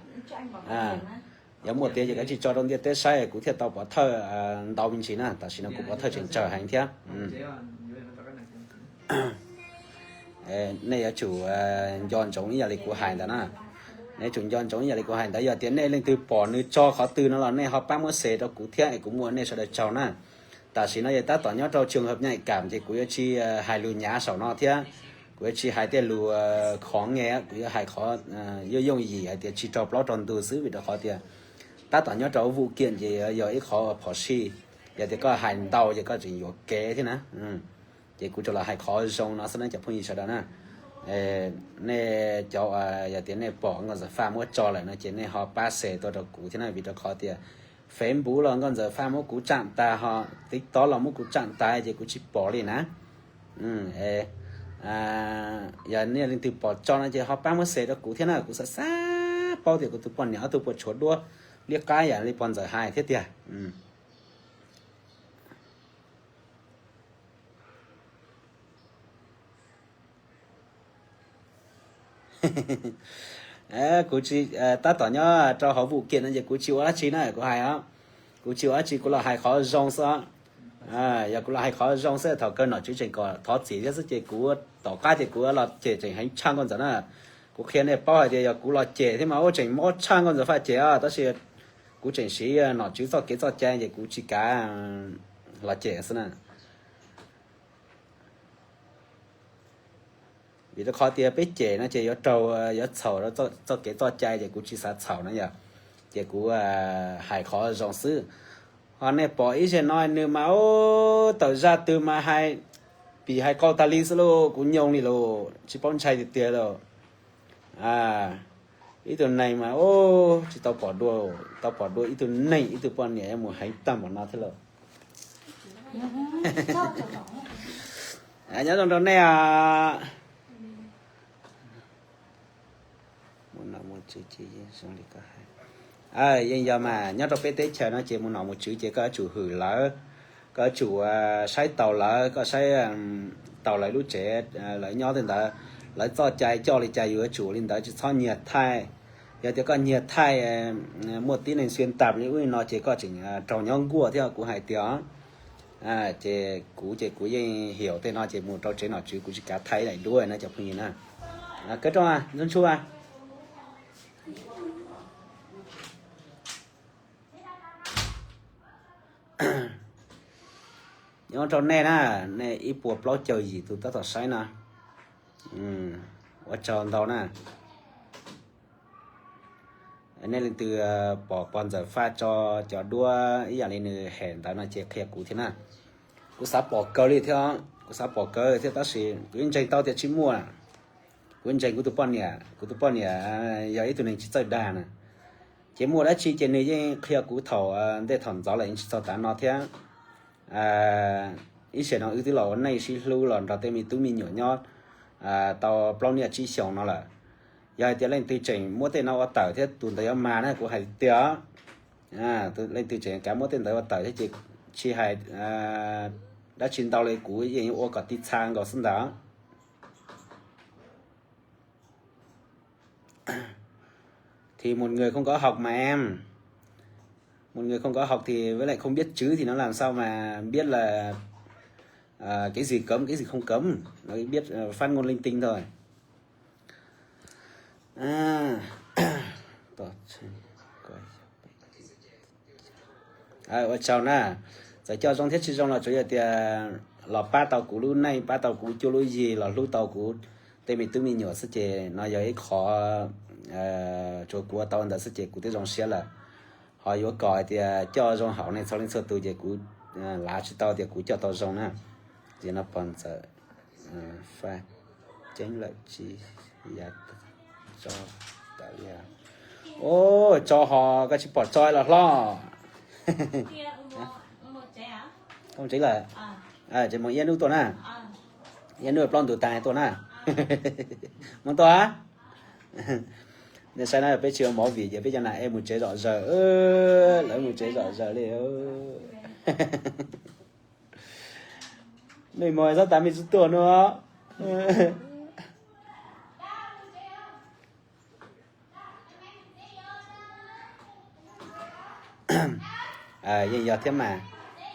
Yog muaj tiag ces kav tsij tso rau ntiaj teb saib kuv thiaj tau pov thawj ntau me ntsis na, tam sim no kuv pov thawj tseem tsawg heev thiab. Nej yuav tsum nco ntsoov ib yam li kuv hais ntawd na. Nej yuav tsum nco ntsoov ib yam li kuv hais ntawd, yog tias nej leej twg pom nws tso qhov twg no los nej ho pab muab share rau kuv thiab es kuv muaj nej sawv daws tsaug na. Tam sim no yog tab tom nyob rau trường hợp nhạy cảm ces kuv yuav tsis hais lus nyav saum no thiab, kuv yuav tsis hais tej lus khov nghe, kuv yuav hais qhov yooj yooj yim hais tias tsis raug plaub raug ntug xwb, vim rau qhov tias tab tom nyob rau vụ kiện ces yog ib qhov phom sij, yog tias koj hais ntau ces koj tseem yuam kev thiab na. Ces kuv tsuas los hais qhov zoo no xwb na cov phooj ywg sawv daws na. Nej cov yog tias nej pom Nkauj Ntxawm Faj muab tso lawm no ces nej ho pab share tuaj rau kuv thiab na, vim rau qhov tias Facebook los Nkauj Ntxawm Faj muab kuv tsam tas, ho TikTok los muab kuv tsam tas ces kuv tsis pom li na. Yog nej leej twg pom tso no ces ho pab muab share rau kuv thiab na, kuv xav xav paub tias kuv tus poj niam ob tug puas tshuav duab liab qab yam li pog Ntxawm hais thiab tiag. Kuv tsis, tab tom nyob rau hauv vum kiam no ces kuv tsis ua dab tsi na, kuv hais os, kuv tsis ua dab tsi, kuv los hais qhov zoo xwb. Yog kuv los hais qhov zoo xwb thaum kawg nom tswv tseem kom thov txim thiab xwb ces kuv tom qab ces kuv los cem tseem heev tshaj Nkauj Ntxawm na. Kuv qhia nej paub hais tias yog kuv los cem thiab mas ua tseem mob tshaj Nkauj Ntxawm Faj cem os, tab sis kuv tseem siv nom tswv txoj kev txoj cai ces kuv tsis kav los cem xwb na. Vim rau qhov tias peb cem no ces yuav raug, yuav txhaum rau txoj kev txoj cai ces kuv tsis xav txhaum na yom. Ces kuv hais qhov zoo xwb. Ho nej pom ib zaug no nws mas ub tawm zaj twg mas hais pim hais qau tag li xwb lauj, kuv nyoo li lauj, tsis paub ntshai tiag tiag lauj. Ib tug neeg mas ub tsis tau pom dua, tau pom dua ib tug neeg ib tug poj niam yuav mus heev tag npaum no thiab lauj. Nyob zoo rau nej os. Yeej yog mas nyob rau peb teb chaws no ces mus nom mus tswv ces koj yuav tsum hwm lawv, koj yuav tsum saib taus lawv, koj saib taus lawv lub tsev, lawv nyob tej ntawd, lawv txoj cai coj li cas yus yuav tsum li ntawd, tsis txhob nyiag thaij. Yog tias koj nyiag thaij, muaj tib neeg xuyên tạp li ub li no ces koj tseem raug nyob nkuaj thiab kuv hais tias. Ces kuv ces kuv yeej hiểu tej no ces mus rau tsev nom tswv kuv tsis kav thaij ib daim duab no cov phooj ywg na. Kawg rooj ntxhua ntshua. Nyob rau nej na, nej ib puas plaub caug yim tus tab tom saib no, ua tsaug ntau na. Nej leej twg pom pog Ntxawm Faj tso cov duab ib yam li nws hem ntawd no ces qhia kuv thiab na. Kuv xav pom kawg li thiab, kuv xav pom kawg thiab tab sis kuv yeej ntseeg tau tias tsis muaj. Kuv ntseeg kuv tus poj niam, kuv tus poj niam yog ib tug neeg tsis txawj dag na. Ces muaj dab tsi ces nws yeej qhia kuv thaum ntej thaum ntxov lawm yeej tsis txog tav no thiab. Ib sim no wb twb los ua neej sib hlub los nrog tej me tub me nyuam nyob tau plaub niaj tsib xyoos no lawm. Yog hais tias leej twg tseem muab tej no ua tawm thiab tus ntawd yuav mag na, kuv hais tias leej twg tseem kav muab tej ntawd ua tawm thiab ces tsis hais dab tsi ntau li, kuv yeej yuav ua kom tiv txha nkaus xwb ntag. Thì một người không có học mà em, một người không có học thì với lại không biết chữ thì nó làm sao mà biết là cái gì cấm, cái gì không cấm, nó biết phát ngôn linh tinh thôi. Ua tsaug na, txawm coj zoo thiab tsis zoo los tsuav yog tias los pab tau kuv lub neej, pab tau kuv cuab lub yig, los hlub tau kuv tej me tub me nyuam xwb ces no yog ib qho tsuas kuv ua tau ntawd xwb ces kuv twb zoo siab lawm. Ho yuav kom hais tias coj zoo hauv nej txhua leej txhua tus ces kuv lav tsis tau tias kuv coj tau zoo na. Ces no pog Ntxawm Faj ceeb lawm tsis ya tso tas li. Ua tsaug, ho koj tsis pom tso los hlob. Tsis lawm, ces mus iab nub tuaj na. Iab nub plaub ntug tag tuaj na. Mus tuaj. Nej saib na, peb tsis ua movie ces peb cov nas ej mus tsev zom zaws, lawv mus tsev zom zaws li. Mej mos xab tas mej tsi tuaj no. Yeej yog thiab mas,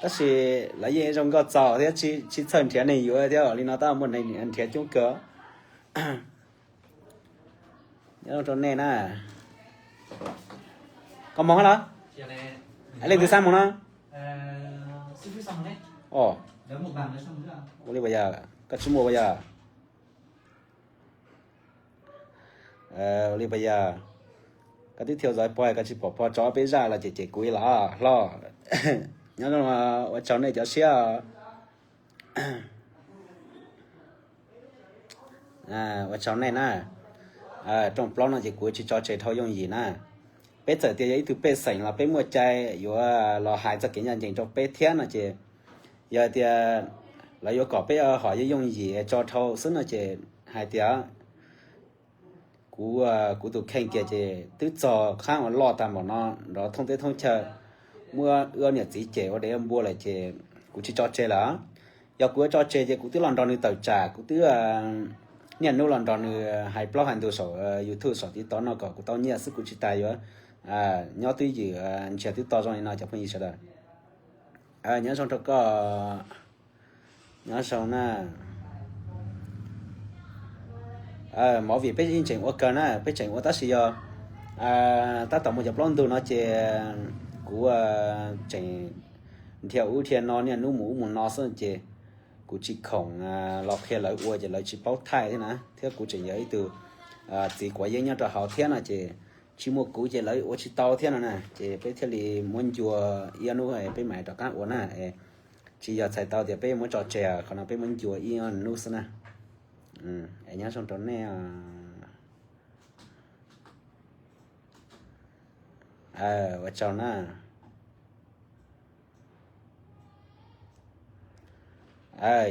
tab sis lawv yeej zoo nkauj txaus thiab tsis txhawj nrhiav neeg yuav thiab, li no tab muaj neeg nrhiav coob kawg. Nyob rau nej na. Koj mus hab los? Leej twg xab mus no? Ua li puas yog? Koj tsis muaj puas yog? Ua li puas yog? Koj twb theo dõi pog, koj tsis pom pog tso peb zaj los ces cem kuv ib los hlob. Nyob ua tsaug nej cov siab. Ua tsaug nej na. Rooj plaub no ces kuv tsis tso tseg dhau yooj yim na. peb txawm tias yog ib tug pej xeem los peb muaj cai yuav los hais txoj kev ncaj ncees rau peb thiab no ces, yog tias lawv yuav kom peb hom yooj yooj yim tso dhau xwb no ces hais tias kuv, kuv tus kheej kiag ces twb txog qhab uas loj tag npaum no nrov thoob teb thoob chaw, muab wb niam txiv cem ua dev ua npua lawm ces kuv tsis tso tseg lawm. Yog kuv yuav tso tseg ces kuv twb los nrog nws tawm tsam, kuv twb niaj hnub los nrog nws hais plaub hais ntug saum YouTube saum TikTok no kom kuv tau nyiaj xwb, kuv tsis tas yuav nyob twj ywm ntsiag twb to zoo li no cov phooj ywg sawv daws. Nyob zoo rau koj, nyob zoo na. Movie peb yeej tseem ua kawg na, peb tseem ua tab sis yog tab tom mus cov plaub ntug no ces kuv tseem nrhiav ub nrhiav no niaj hnub mus ub mus no xwb ces kuv tsis khoom los qhia lawv ua ces lawv tsis paub thaij thiab na, thiab kuv tseem yog ib tug txiv quav yeeb nyob rau hauv thiab no ces tsis muaj kuv ces lawv ua tsis tau thiab no na, ces peb thiaj li muab ncua ib ob hnub peb mam rov qab ua na. Tsis yog txhais tau tias peb muab tso tseg, qhov no peb muab ncua ib ob hnub xwb na. Es nyob zoo rau nej. Ua tsaug na.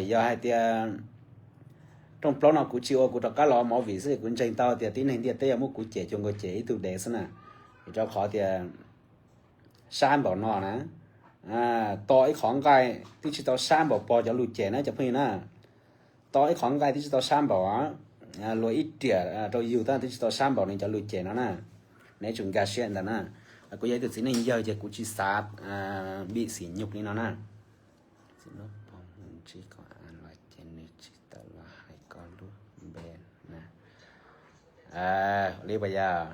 Yog hais tias rooj plaub no kuv tsis ua, kuv rov qab los movie xwb, kuv ntseeg tau tias tib neeg ntiaj teb yuav muab kuv cem cuag nkaus cem ib tug dev xwb na. Vim rau qhov tias sab npaum no na, to ib qhov nqaij twb tsis tau sab npaum pog cov lus cem na cov phooj ywg na. To ib qhov nqaij twb tsis tau sab npaum, luag ib riam rau yus tab twb tsis tau sab npaum nws cov lus cem no na. Neb tsum nkag siab ntawd na. Kuv yog ib tug txiv neej yawg ces kuv tsis xav npim xim nyuj li no na. Txiv lub pog ntsib kom los ces nws tsis tawm los hais koj lub npe na. Li puas yog?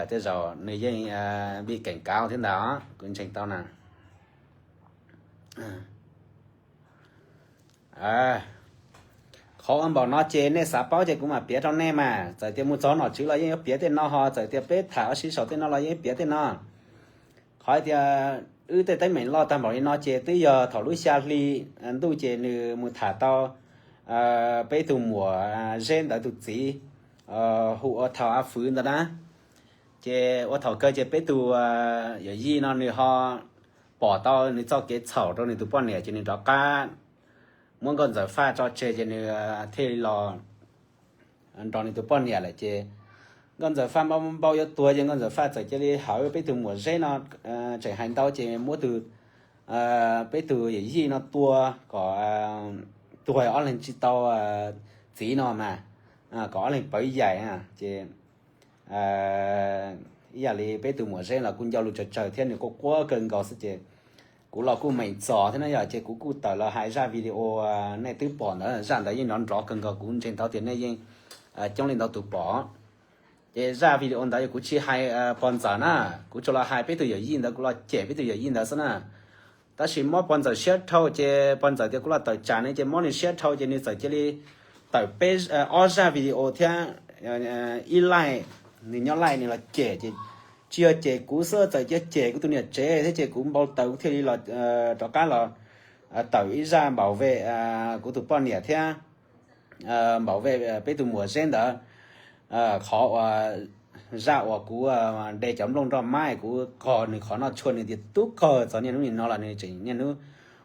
Tej zaum nws yeej npim keem kav thiab ntag, kuv ntseeg tau na. Qhov ua npaum no ces nej xav paub ces kuv mam piav rau nej mas, txawm tias mus txog nom tswv los yeej yuav piav tej no, ho txawm tias peb tham ua si saum tej no los yeej piav tej no. Qhov tias wb tej teeb meem loj tag npaum li no ces twb yog thaum lub xya hli ntuj ces nws mus tham tau peb tug muam Zeb ntawd tus txiv hu ua Thaum A Fwv ntawd na. Ces ua thaum kawg ces peb tus yawm yij no nws ho pom tau nws txoj kev txhaum rau nws tus poj niam ces nws rov qab muab Nkauj Ntxawm Faj tso tseg ces nws thiaj li los nrog nws tus poj niam lawm ces Nkauj Ntxawm Faj npau npau yuav tuag ces Nkauj Ntxawm Faj txawm cia li hawv peb tus muam Zeb no, tseem hais ntau ces muab tus, peb tus yawm yij no tua kom tuag ob leeg tsis tau txiv no mas, kom ob leeg pawv yaim ces ib yam li peb tus muam Zeb los kuj ncauj lus tsawg tsawg thiab nws quaj quaj kawg nkaus xwb ces kuv los kuj meem txom thiab na yom, ces kuv kuj tawm los hais zaj video nej twb pom ntawd, zaj ntawd yeej nrov nrov kawg nkaus, kuv ntseeg tau tias nej yeej coob leej ntau tus pom. Ces zaj video ntawd kuv tsis hais pog Ntxawm na, kuv tsuas los hais peb tus yawm yij ntawd, kuv los cem peb tus yawm yij ntawd xwb na. Tab sis mob pog Ntxawm siab dhau ces pog Ntxawm tias kuv los tawm tsam nws ces mob nws siab dhau ces nws txawm cia li tawm peb, ob zaj video thiab ib laij, nws nyob laij nws los cem ces tsis yog cem kuv xwb, txawm cia cem kuv tus niam tsev thiab ces kuv npau taws kuv thiaj li los, rov qab los tawm ib zaj npaum vej kuv tus poj niam thiab npaum vej peb tus muam Zeb ntawd. Qhov uas zaj uas kuv de cov nplooj nroj mab kuv qog nws qhov noj tshuaj nws tias tub qaug txog niaj hnub nim no los nws tseem niaj hnub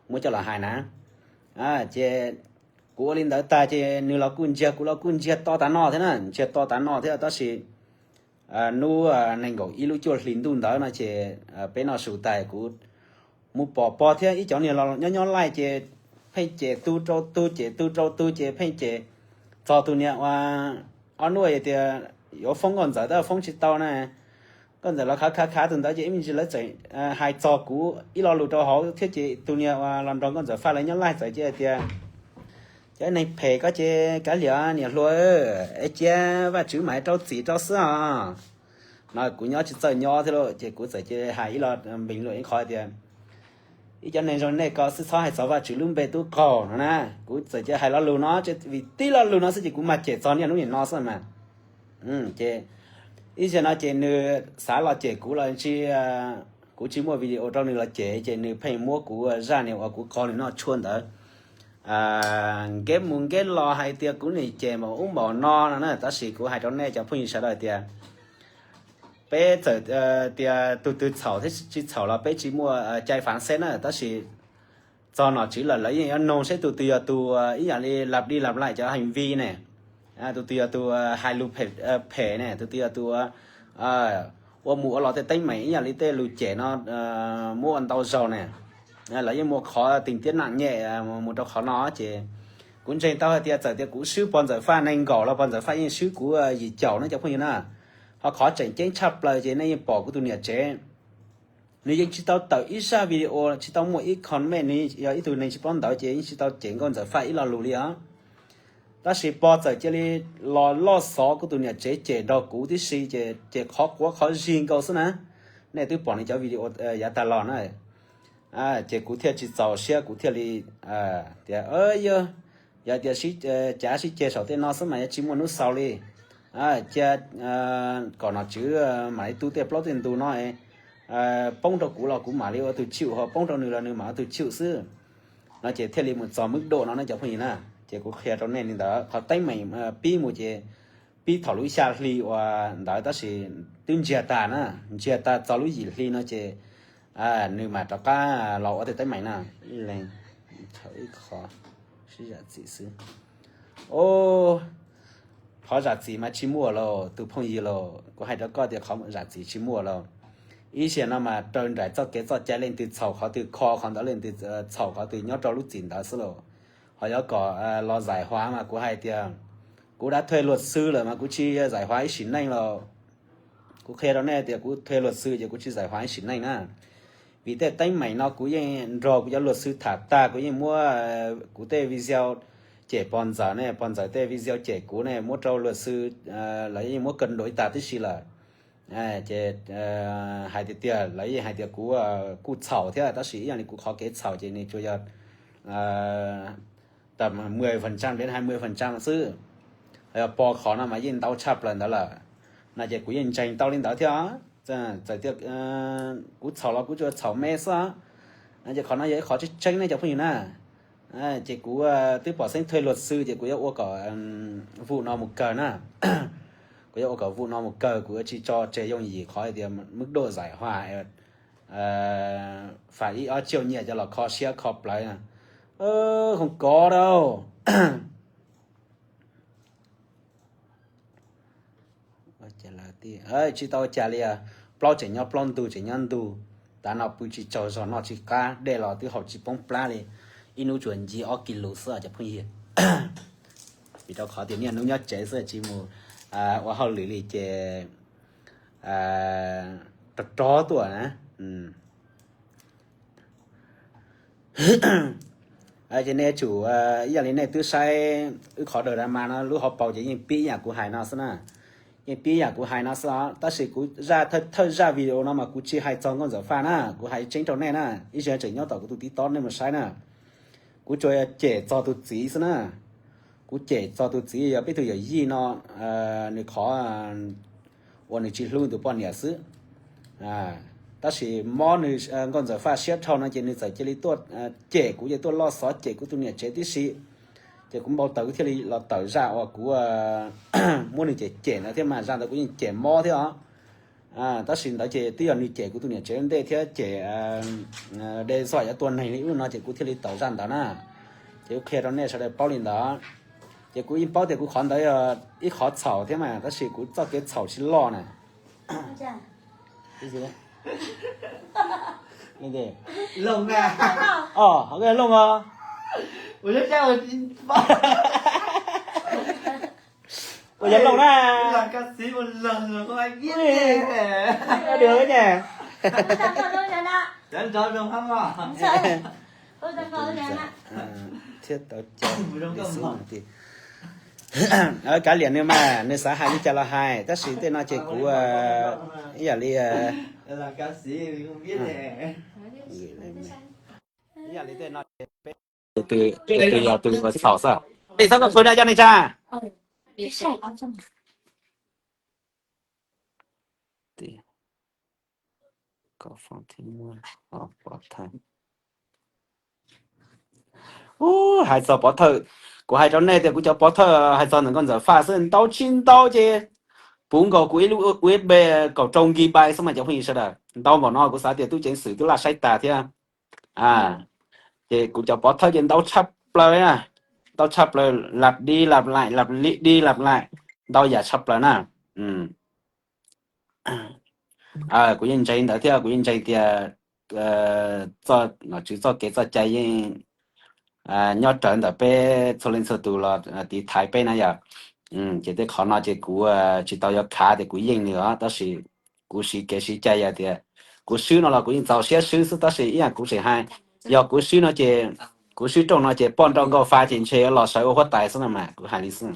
muab coj los hais na. Ces kuv ua li ntawd tag ces nws los kuj ntsiag, kuv los kuj ntsiag to tav no thiab na, ntsiag to tav no thiab tab sis hnub nees nkaum ib lub cuaj hlis ntuj ntawd no ces peb noj su tas kuv mus pom pog thiab ib cov niag los nyob nyob laij ces pheej cem tug rau tug, cem tug rau tug ces pheej cem txog tus niag ua ob hnub tias yuav foob Nkauj Ntxawm tab foob tsis tau na. Nkauj Ntxawm los khav khav khav tus ntawd ces ib me ntsis lawv txawm hais txog kuv ib lo lus rau hauv thiab ces tus niag ua los nrog Nkauj Ntxawm Faj lawv nyob laij txawm cia tias cov neeg phem koj ces kav liam niam hluas, es cia Vajtswv mam rau txim rau xwb os. No kuv nyob tsis txawj nyob thiab lauj ces kuv txawm cia hais ib lo npeeg luam ib qho tias ib cov neeg zoo nej ko xwb txhob hais txog Vajtswv lub npe tub qaug no na. Kuv txawm cia hais lo lus no vim tib lo lus no xwb ces kuv mas cem txog niaj hnub nim no xwb mas. Ces ib zaug no ces nws xav los cem kuv los tsis, kuv tsis muaj video rau nws los cem ces nws pheej muab kuv zaj niag uas kuv qog nws noj tshuaj ntawd nkeb mus nkeb los hais tias kuv nim cem npaum ub npaum no no na. Tab sis kuv hais rau nej cov phooj ywg sawv daws tias Peb txawm tias tus twg txhaum thiab tsis txhaum los peb tsis muaj cai phán xét na, tab sis txog nom tswv lawm lawv yeej yuav noog seb tus twg yog tus ib yam li lặp đi lặp lại cov hành vi ne, tus twg yog tus hais lus phem ne, tus twg yog tus ua mus ua los tej teeb meem ib yam li tej lus cem no muab ua ntau zaus ne. Lawv yeej muaj qhov tình tiết nặng nhẹ mus rau qhov no ces kuv ntseeg tau hais tias txawm tias kuv swb pog Ntxawm Faj nees nkaum los pog Ntxawm Faj yeej swb kuv yim caum na cov phooj ywg na. Ho qhov tseem ceeb tshaj plaws ces nej yeej pom kuv tus niam tsev, nws yeej tsis tau tawm ib zaj video, tsis tau muaj ib comment, nws yog ib tug neeg tsis paub ntawv ces yeej tsis tau cem Nkauj Ntxawm Faj ib lo lus li os. Tab sis pog txawm cia li los loj xov kuv tus niam tsev cem nrog kuv tib si ces qhov quav qhov zig nkaus xwb na. Nej twb pom nws cov video yav tag los na. Ces kuv thiaj tsis txaus siab, kuv thiaj li tias, yog tias cav sib ceg saum tej no xwb mas yuav tsis muaj hnub xaus li. Cia kom nom tswv mam li tu tej plaub tej ntug no, poob rau kuv los kuv mam li ua tus chịu, ho poob rau nws los nws mam ua tus chịu xwb. No ces thiaj li mus txog mức độ no na cov phooj ywg na. Ces kuv qhia rau nej li ntawd, qhov teeb meem pib mus ces pib thaum lub xya hli uas ntawd tab sis twb ntsiag tag na, ntsiag tag txog lub yim hli no ces nws mam rov qab los ua tej teeb meem na. Ib leeg ib qho sib zam txim xwb. Qhov zam txim mas tsis muaj los tus phooj ywg los, kuv hais rau koj tias qhov zam txim tsis muaj los. Ib zaug no mas raws nraim txoj kev txoj cai leej twg txhaum qhov twg kho qhov ntawd, leej twg txhaum qhov twg nyob rau lub txim ntawd xwb los. Ho yuav kom los giải hòa mas kuv hais tias kuv đã thuê luật sư lawm mas kuv tsis giải hòa ib sim neej los. Kuv qhia rau nej tias kuv thuê luật sư ces kuv tsis giải hòa ib sim neej na. Vim tej teeb meem no kuv yeej nrog kuv cov luật sư tham tag, kuv yeej muab kuv tej video cem pog Ntxawm ne, pog Ntxawm tej video cem kuv ne muab rau luật sư, lawv yeej muab cân đối tag tib si lawm. Ces hais tiag tiag lawv yeej hais tias kuv kuj txhaum thiab tab sis ib yam li kuv qhov kev txhaum ces nws tsuas yog tầm mười phần trăm đến hai mươi phần trăm xwb. Pog qhov no mas yeej ntau tshaj plaws ntawd lawm. No ces kuv yeej ntseeg tau li ntawd thiab. Txawm tias kuv txhaum los kuv tsuas txhaum me xwb. Ces qhov no yog ib qhov tseeb tseeb ne cov phooj ywg na. Ces kuv twb pom xeeb thuê luật sư ces kuv yuav ua kom vụ no mus kawg na. Kuv yuav ua kom vụ no mus kawg, kuv yuav tsis tso tseg yooj yim qhov hais tias mức độ giải hòa phạt ib ob triệu nyiaj cov los kho siab kho plawv. Không có đâu. Tsis tau ua cas li, plaub tseem nyob plaub, ntug tseem nyob ntug. Tav no pw tsis tsaug zog noj tsis qab, dej los twb haus tsis poob plab li. Ib hnub tsuas ncig ob kis lus xwb cov phooj ywg. Vim rau qhov tias niaj hnub nyob tsev xwb tsis mus ua hauj lwm li ces rog rog tuaj na. Ces nej yuav tsum ib yam li nej twb saib wb qhov drama no lub hauv paus ces yeej pib yam kuv hais no xwb na. Yeej pib yam kuv hais no xwb os, tab sis kuv zaj thawj zaj video no mas kuv tsis hais txog Nkauj Ntxawm Faj na, kuv hais tseeb rau nej na, ib zaug tseem nyob tom kuv tus TikTok nej mus saib na. Kuv tsuas cem txog tus txiv xwb na. Kuv cem txog tus txiv yog peb tug yawm yij no, nws qhov uas nws tsis hlub tus poj niam xwb. Tab sis mob nws Nkauj Ntxawm Faj siab dhau no ces nws txawm cia li tuaj cem kuv, ces tuaj loj xov cem kuv tus niam tsev tib si. Ces kuv npau taws kuv thiaj li los tawm zaj uas kuv muab nws cem cem ntawd thiab mas zaj ntawd kuv yeej cem mob thiab os. Tab sis ntawd ces twb yog nws cem kuv tus niam tsev ntej thiab cem đe dọa yuav tua neeg li ub no ces kuv thiaj li tawm zaj ntawd na. Ces kuv qhia rau nej sawv daws paub li ntawd. Ces kuv yeej paub tias kuv qhov ntawd yog ib qhov txhaum thiab mas tab sis kuv txoj kev txhaum tsis loj na. Looj os, ua yog Looj na. Được nhỉ. Thiab tau cai li xwb. Kav liam nws mas nws xav hais li cas los hais, tab sis tej no ces kuv ib yam li, ib yam li tej no ces peb tus twg yog tus uas txhaum xwb. Tej xab koj qhwv no coj nej tsa. Ub, hais txog pov thawj, kuv hais rau nej tias kuv cov pov thawj hais txog ntawm Nkauj Ntxawm Faj xwb, ntau tsis ntau ces puv nkaus kuv ib lub U S B kaum rau gigabyte xwb mas cov phooj ywg sawv daws. Ntau npaum no kuv xav tias tub ceev xwm twb laj saib tas thiab. Ces kuv cov pov thawj ces ntau tshaj plaws na, ntau tshaj plaws, lặp đi lặp lại, lặp đi lặp lại, ntau yam tshaj plaws na. Kuv yeej ntseeg ntawd thiab kuv yeej ntseeg tias nom tswv txoj kev txoj cai yeej nyob rawv ntawm peb txhua leej txhua tus los tiv thaiv peb na yom. Ces tej qhov no ces kuv tsis tau yuav khav tias kuv yeej nws os, tab sis kuv siv kev siv cai yog tias kuv swb no los kuv yeej txaus siab swb xwb, tab sis ib yam kuv tseem hais, yog kuv swb no ces, kuv swb rooj no ces poj nrauj nkauj fa ces ntshe yuav los sawv ua huab tais xwb no mas kuv hais li xwb.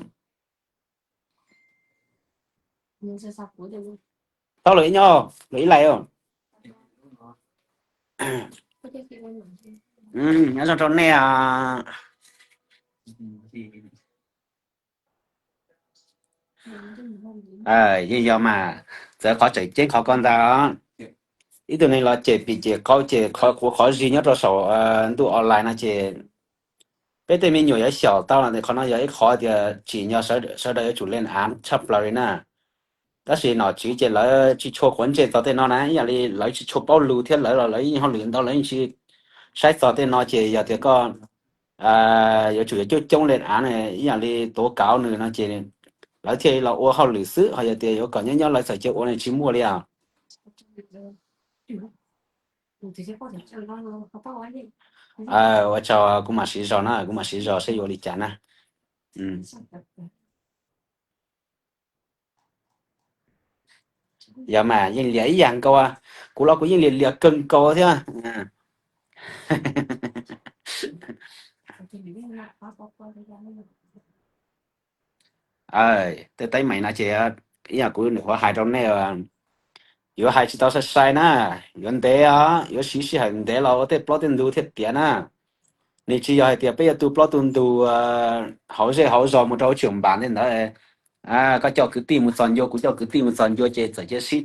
Tau lawm ib nyob, lawm ib lais. Nyob zoo rau nej. Yeej yog mas, txawv qhov tseem ceeb qhov ko ntag. Ib tug neeg los cem pim cem qau cem qhuav qhov zis nyob rau saum ntuj online no ces peb tej me nyuam yuav xyaum tau los qhov no yog ib qhov tias tsim nyog sawv daws yuav tsum lên án tshaj plaws li na. Tab sis nom tswv ces lawv tsis tshua quav ntsej txog tej no na, ib yam li lawv tsis tshua paub lus thiab lawv los lawv yeej hauj lwm ntau lawv yeej tsis saib txog tej no ces yog tias koj yuav tsum yuav coob coob lên án ib yam li tố cáo nws no ces lawv thiaj li los ua hauj lwm xwb, ho yog tias yuav kom nyob nyob lawv txawm cia ua nws tsis muaj li os. Ua tsaug, kuv mam siv zog na, kuv mam siv zog seb yuav ua li cas na. Yog mas yeej liam ib yam nkaus, kuv los kuv yeej liam liam kawg nkaus thiab. Tej teeb meem no ces ib yam kuv nyuam qhuav hais rau nej, yuav hais tsis tau sai sai na, yuav ntev os, yuav siv sij hawm ntev los ua tej plaub tej ntug thiaj tiav na. Nws tsis yog hais tias peb yuav tu plaub tu ntug hauv zej hauv zos mus rau ua tshwm npas tej ntawd, koj coj kwv tij mus txog ncua, kuv coj kwv tij mus txog ncua ces txawm cia sib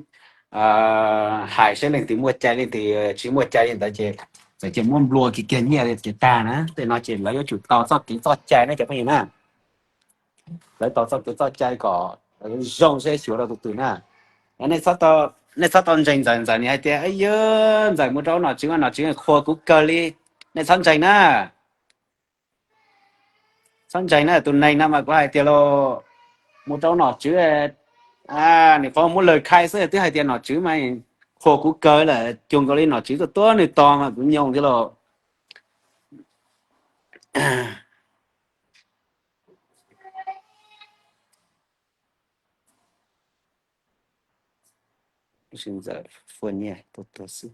hais seb leej twg muaj cai leej twg tsis muaj cai li ntawd ces txawm cia muab nplua kiag kiag nyiaj ces tag na. Tej no ces lawv yuav tsum tau txoj kev txoj cai na cov phooj ywg na. Lawv tau txoj kev txoj cai kom zoo seb xyuas rau tus twg na. Nej txhob tau ntseeg Ntxawm, Ntxawm nws hais tias, yog Ntxawm mus rau nom tswv, nom tswv qhuas kuv kawg li. Nej txhob ntseeg na. Txhob ntseeg na, tus neeg no mas kuv hais tias los mus rau nom tswv, nws qhuas muab lawg khai xwb twb hais tias nom tswv mas qhuas kuv kawg lawm, cuag nkaus li nom tswv tuaj tuab nws tos mas kuv nyoo thiab los. Ntxawm fuaj nyiaj tuag tuag xwb.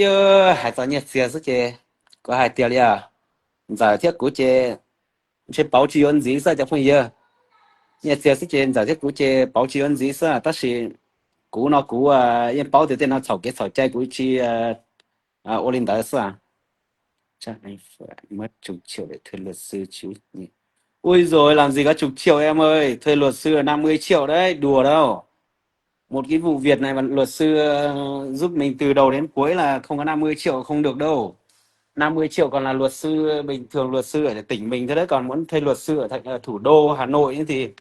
Yog hais txog nyiaj txiag xwb ces kuv hais tias li, Ntxawm thiab kuv ces ntshe pauv tsis yuav ntxiv xwb cov phooj ywg. Nyiaj txiag xwb ces Ntxawm thiab kuv ces pauv tsis yuav ntxiv xwb, tab sis kuv no kuv yeej paub tias tej no txhaum kev txhaum cai kuv tsis ua li ntawd xwb. Ui rồi làm gì có chục triệu em ơi, thuê luật sư là năm mươi triệu đấy, đùa đâu. Một cái vụ việc này mà luật sư ờ, giúp mình từ đầu đến cuối là không có năm mươi triệu không được đâu. Năm mươi triệu còn là luật sư bình thường, luật sư ở tỉnh mình thôi đấy, còn muốn thuê luật sư ở thành, ở thủ đô Hà Nội ấy thì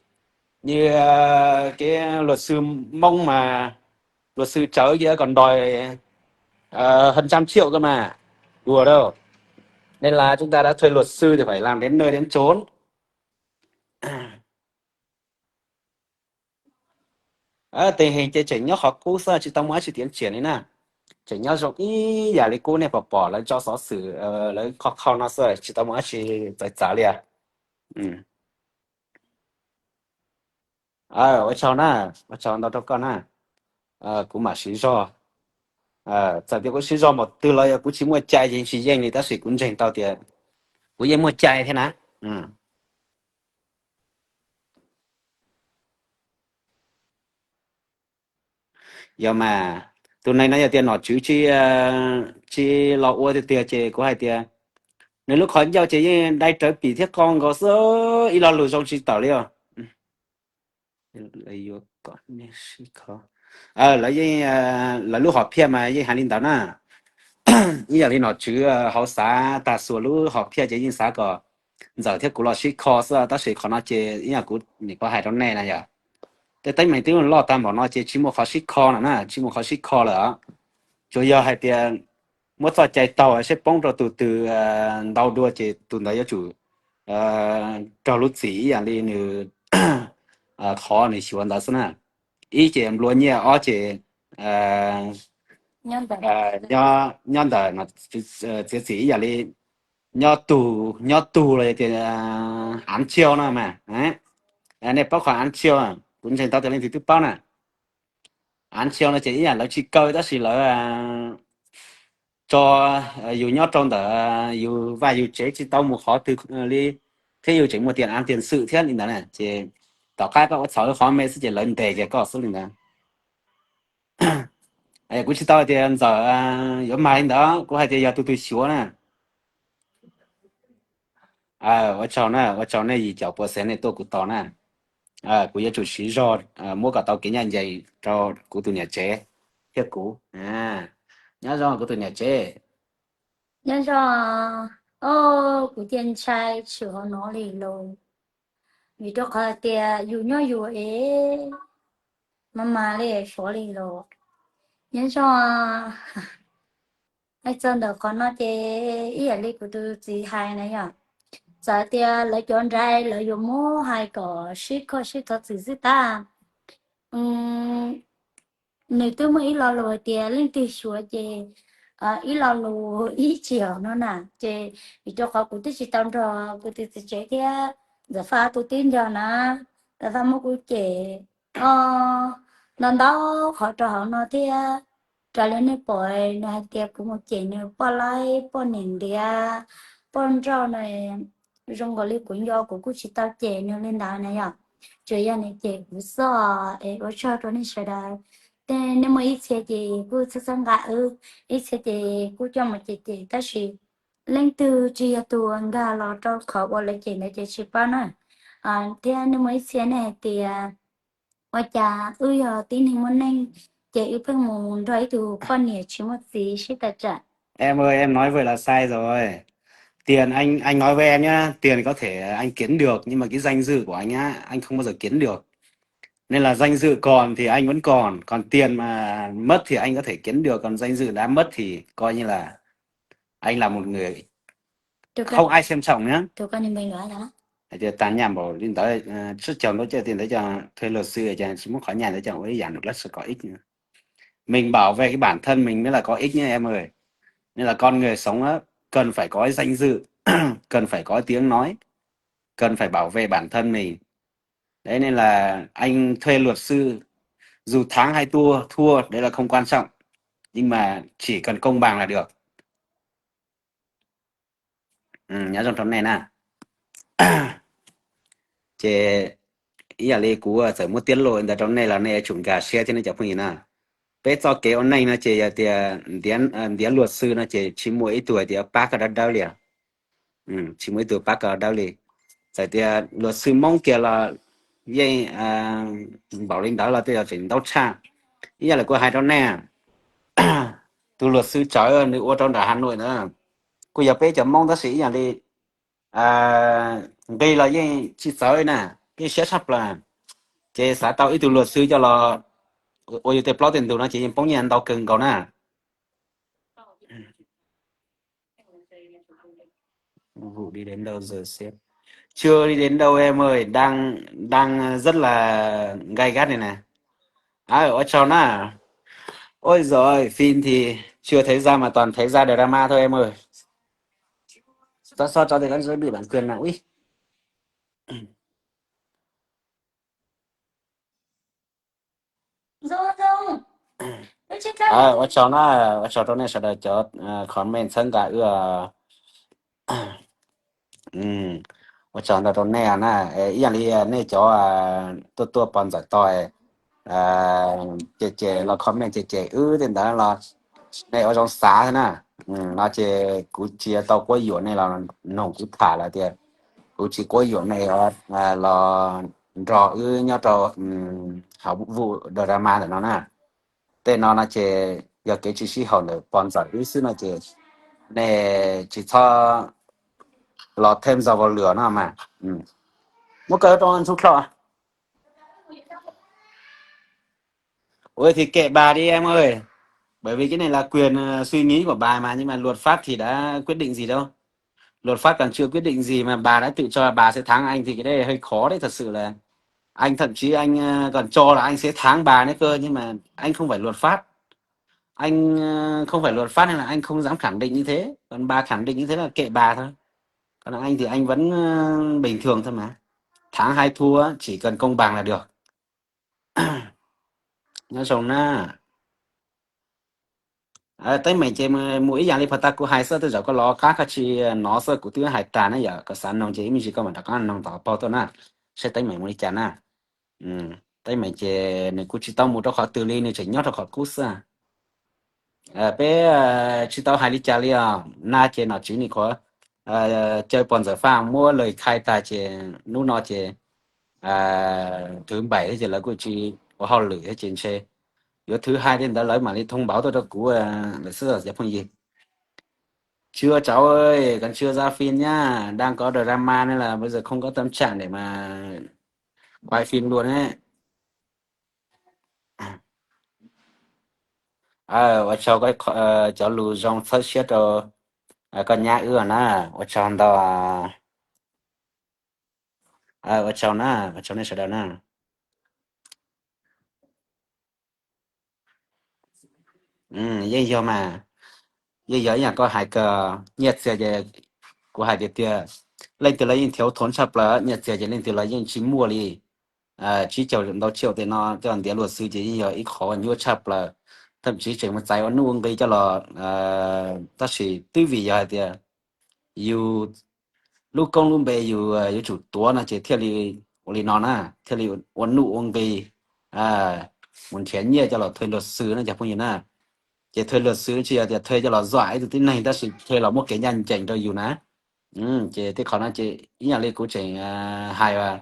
như ờ, cái luật sư Mông mà luật sư Chớ kia còn đòi ờ, hơn trăm triệu cơ mà. Đùa đâu. Nên là chúng ta đã thuê luật sư thì phải làm đến nơi đến chốn. Tình hình ces tseem nyob qhov qub xwb, tsis tau muaj dab tsi tiến triển li na. Tseem nyob zoo ib yam li qub, nej pom pom lawv tso xov xwm lawv qhov qhau no xwb, tsis tau muaj dab tsi txawv txav li. Ua tsaug na, ua tsaug ntau rau koj na. Kuv mam siv zog, txawm tias kuv siv zog npaum twg los yog kuv tsis muaj cai ces tsis yeej li, tab sis kuv ntseeg tau tias kuv yeej muaj cai thiab na. Yog mas, tus neeg no yog tias nom tswv tsis, tsis los ua tiag tiag ces kuv hais tias nws lub qhov ncauj ces yeej dai rawv pim thiab qau nkaus xwb, ib lo lus zoo tsis tawm li os. Lawv yeej, lawv lub hom phiaj mas yeej hais li ntawd na. Ib yam li nom tswv hauv xav tag xuas lub hom phiaj ces yeej xav kom Ntxawm thiab kuv los sib kho xwb, tab sis qhov no ces ib yam kuv nim qhuav hais rau nej na yom. tej teeb meem twb loj tag npaum no ces tsis muaj qhov sib kho no na, tsis muaj qhov sib kho lawm. Tsuas yog hais tias muab txoj cai taug seb poob rau tus twg ntau dua ces tus ntawd yuav tsum raug lub txim ib yam li nws qhov nws xyuas ntawd xwb na. Ib ces nplua nyiaj, ob ces nyob ntawm txiav txim ib yam li nyob tug, nyob tug los tias án xiau no mas. Nej paub qhov án xiau, kuv ntseeg tau tias leej twg twb paub na. Án xiau no ces ib yam lawv tsis kaw tab sis lawv tso yus nyob rau ntawm yus vaj yus tsev tsis tau mus qhov twg li, thiab yus tseem muaj tias án tiag xwm thiab li ntawd na ces tom qab koj ua txhaum qhov me xwb ces lawv ntes kiag koj xwb li ntawd. Kuv tsis tau hais tias Ntxawm yuav mag li ntawd, kuv hais tias yog tus twg xyuas na. Ua tsaug na, ua tsaug nej yim caum pua xees nej tuaj kuv tos na. Kuv yuav tsum siv zog muab kom tau kev ncaj ncees rau kuv tus niam tsev thiab kuv. Nyob zoo kuv tus niam tsev. Nyob zoo. O, kuv cia ntshai tshwm hauv no li los, vim rau qhov tias yus nyob yus es mas mas li suav li los. Nyob zoo. Hais txog ntawm qhov no ces ib yam li kuv tus txiv hais na yom, txawm tias lawv cov nraim lawv yuav muab hais kom sib kho sib thov txim xwb tab nws twb muaj ib lo lus hais tias leej twg xyuas ces ib lo lus ib txhis no na. Ces vim rau qhov kuv twb tsis tau nrog kuv tus txiv tsev thiab Ntxawm Faj tus tib nco na, Ntxawm Faj muab kuv cem o ntau ntau qhov rau hauv no thiab. Raws li nej pom nws hais tias kuv mus cem nws poj laib poj niam ntiav poj nrauj na, zoo nkaus li kuv nco kuv kuj tsis tau cem nws li ntawd na yom. Tsuas yog nws cem kuv xwb es ua tsaug rau nej sawv daws. Tej nej muaj ib txhia ces kuj txhawb txhawb nqa wb, ib txhia ces kuj coj mus cem cem tab sis leej twg tsis yog tus nkag los rau qhov uas lawv cem ntawd ces tsis paub na. Thiab nej muaj ib txhia nej hais tias ua cas wb yog tib neeg muaj neej ces wb pheej mus nrog ib tug poj niam tsis muaj txiv sib tawm tsam. Em ơi, em nói vậy là sai rồi. Tiền anh, anh nói với em nhá, tiền có thể anh kiếm được, nhưng mà cái danh dự của anh á, anh không bao giờ kiếm được. Nên là danh dự còn thì anh vẫn còn, còn tiền mà mất thì anh có thể kiếm được, còn danh dự đã mất thì coi như là anh là một người không ai xem trọng nhá. Hais tias tag nyam npaum li ntawd, tsis caug ntau caj tias ntawd coj thuê luật sư ces tsis muab qhov nyam ntawd coj ua ib yam nws lab sawv kom ib. Mình bảo vệ cái bản thân mình mới là có ích nhé em ơi. Nên là con người sống á, cần phải có danh dự, cần phải có tiếng nói, cần phải bảo vệ bản thân mình. Đấy nên là anh thuê luật sư, dù thắng hay thua, thua đấy là không quan trọng. Nhưng mà chỉ cần công bằng là được. Nyob zoo rau nej na. Ces ib yam li kuv txawm muab tiab lus ntawd rau nej los nej yuav tsum nkag siab thiab nej cov phooj ywg na. Peb txoj kev ua neej no ces yog tias ntiav luag xwb no ces tsis muaj ib tug hais tias pab koj dawb dawb li. Tsis muaj ib tug pab koj dawb li. Txawm tias luag xwb Hmoob kiag los yeej npaum li ntawd los tej zaum tseem ntau tshaj. Ib yam li kuv hais rau nej, tus luag xwb tsawv nws ua rau nram Hà Nội ntawd kuj yog peb cov Hmoob tab sis ib yam li nqi los yeej tsis txawv na, yeej siab tshaj plaws. Ces xav tau ib tug luag xwb coj los ua yus tej plaub tej ntug no ces yeej poob nyiaj ntau kawg nkaus na. Vụ đi đến đâu giờ sếp? Chưa đi đến đâu em ơi, đang đang rất là gay gắt này nè. Ơ, ôi chào na. Ôi giời, phim thì chưa thấy ra mà toàn thấy ra drama thôi em ơi. Tao sao cho thì gắn giới bị bản quyền nào ui. Ua tsaug na, ua tsaug rau nej sawv daws cov comment txhawb nqa wb. Ua tsaug ntau rau nej na. Ib yam li nej cov tuaj tuaj pov ntxawm tog ces ces los comment ces ces wb tej ntawd los nej ua zoo xav xwb na. No ces kuv tsis tau quab yuam nej los noog kuv tham lawm tias kuv tsis quab yuam nej los nrog wb nyob rau hauv vuj drama ntawm no na. Tej no no ces yog kev tsis sib haum ntawm pov ntxawm wb xwb no ces nej tsis txhob los thêm dầu vào lửa no mas. Muab kaw rau ntxhub dlhau. Ôi thì kệ bà đi em ơi. Bởi vì cái này là quyền ờ, suy nghĩ của bà mà, nhưng mà luật pháp thì đã quyết định gì đâu. Luật pháp còn chưa quyết định gì mà bà đã tự cho bà sẽ thắng anh thì cái đấy hơi khó đấy thật sự là. Anh thậm chí anh ờ, còn cho là anh sẽ thắng bà nữa cơ, nhưng mà anh không phải luật pháp. Anh ờ, không phải luật pháp nên là anh không dám khẳng định như thế. Còn bà khẳng định như thế là kệ bà thôi. Còn anh thì anh vẫn ờ, bình thường thôi mà. Thắng hay thua chỉ cần công bằng là được. Nyob zoo na. Teeb meem ces mus ib yam li pha tag kuv hais xwb, tej zaum koj los qab koj tsis hnov xwb, kuv twb hais tas na yom, koj xav noog ces ib me ntsis koj mam rov qab noog tom paug tuaj na, saib teeb meem mus li cas na. Teeb meem ces nws kuj tsis tau mus rau qhov twg li, nws tseem nyob rau qhov qub xwb. Peb tsis tau hais li cas li os, nag ces nom tswv nim qhuav caw pog ntxawm Faj muab lawv khai tag ces hnub no ces thứ bảy thiab ces lawv kuj tsis ua hauj lwm thiab ces ntshe yuav thứ hai tej ntawd lawv mam li thông báo tuaj rau kuv lawm xwb cov phooj ywg. Chưa cháu ơi, còn chưa ra phim nhá. Đang có drama nên là bây giờ không có tâm trạng để mà quay phim luôn ấy. Ua tsaug cov lus zoo txhawb siab rau koj nyab wb na, ua tsaug ntau. Ua tsaug na, ua tsaug nej sawv daws na. Yeej yog mas, yeej yog ib yam koj hais kawg, nyiaj txiag ces kuv hais tiag tiag, leej twg los yeej thiếu thốn tshaj plaws, nyiaj txiag ces leej twg los yeej tsis muaj li. Tsib caug ntau triệu tej no coj ntiav luật sư ces yeej yog ib qhov nyuaj tshaj plaws, thậm chí tseem mus txais ua nuj ua nqi coj los, tab sis twb vim yog hais tias yus lub koob lub npe yus yuav tsum tuav no ces thiaj li ua li no na, thiaj li ua nuj ua nqi mus nrhiav nyiaj coj los thuê luật sư na cov phooj ywg na. Ces thuê luật sư tsis yog tias thuê coj los zuam ib tug tib neeg tab sis thuê los muab kev ncaj ncees rau yus na. Ces tej qhov no ces ib yam li kuv tseem hais,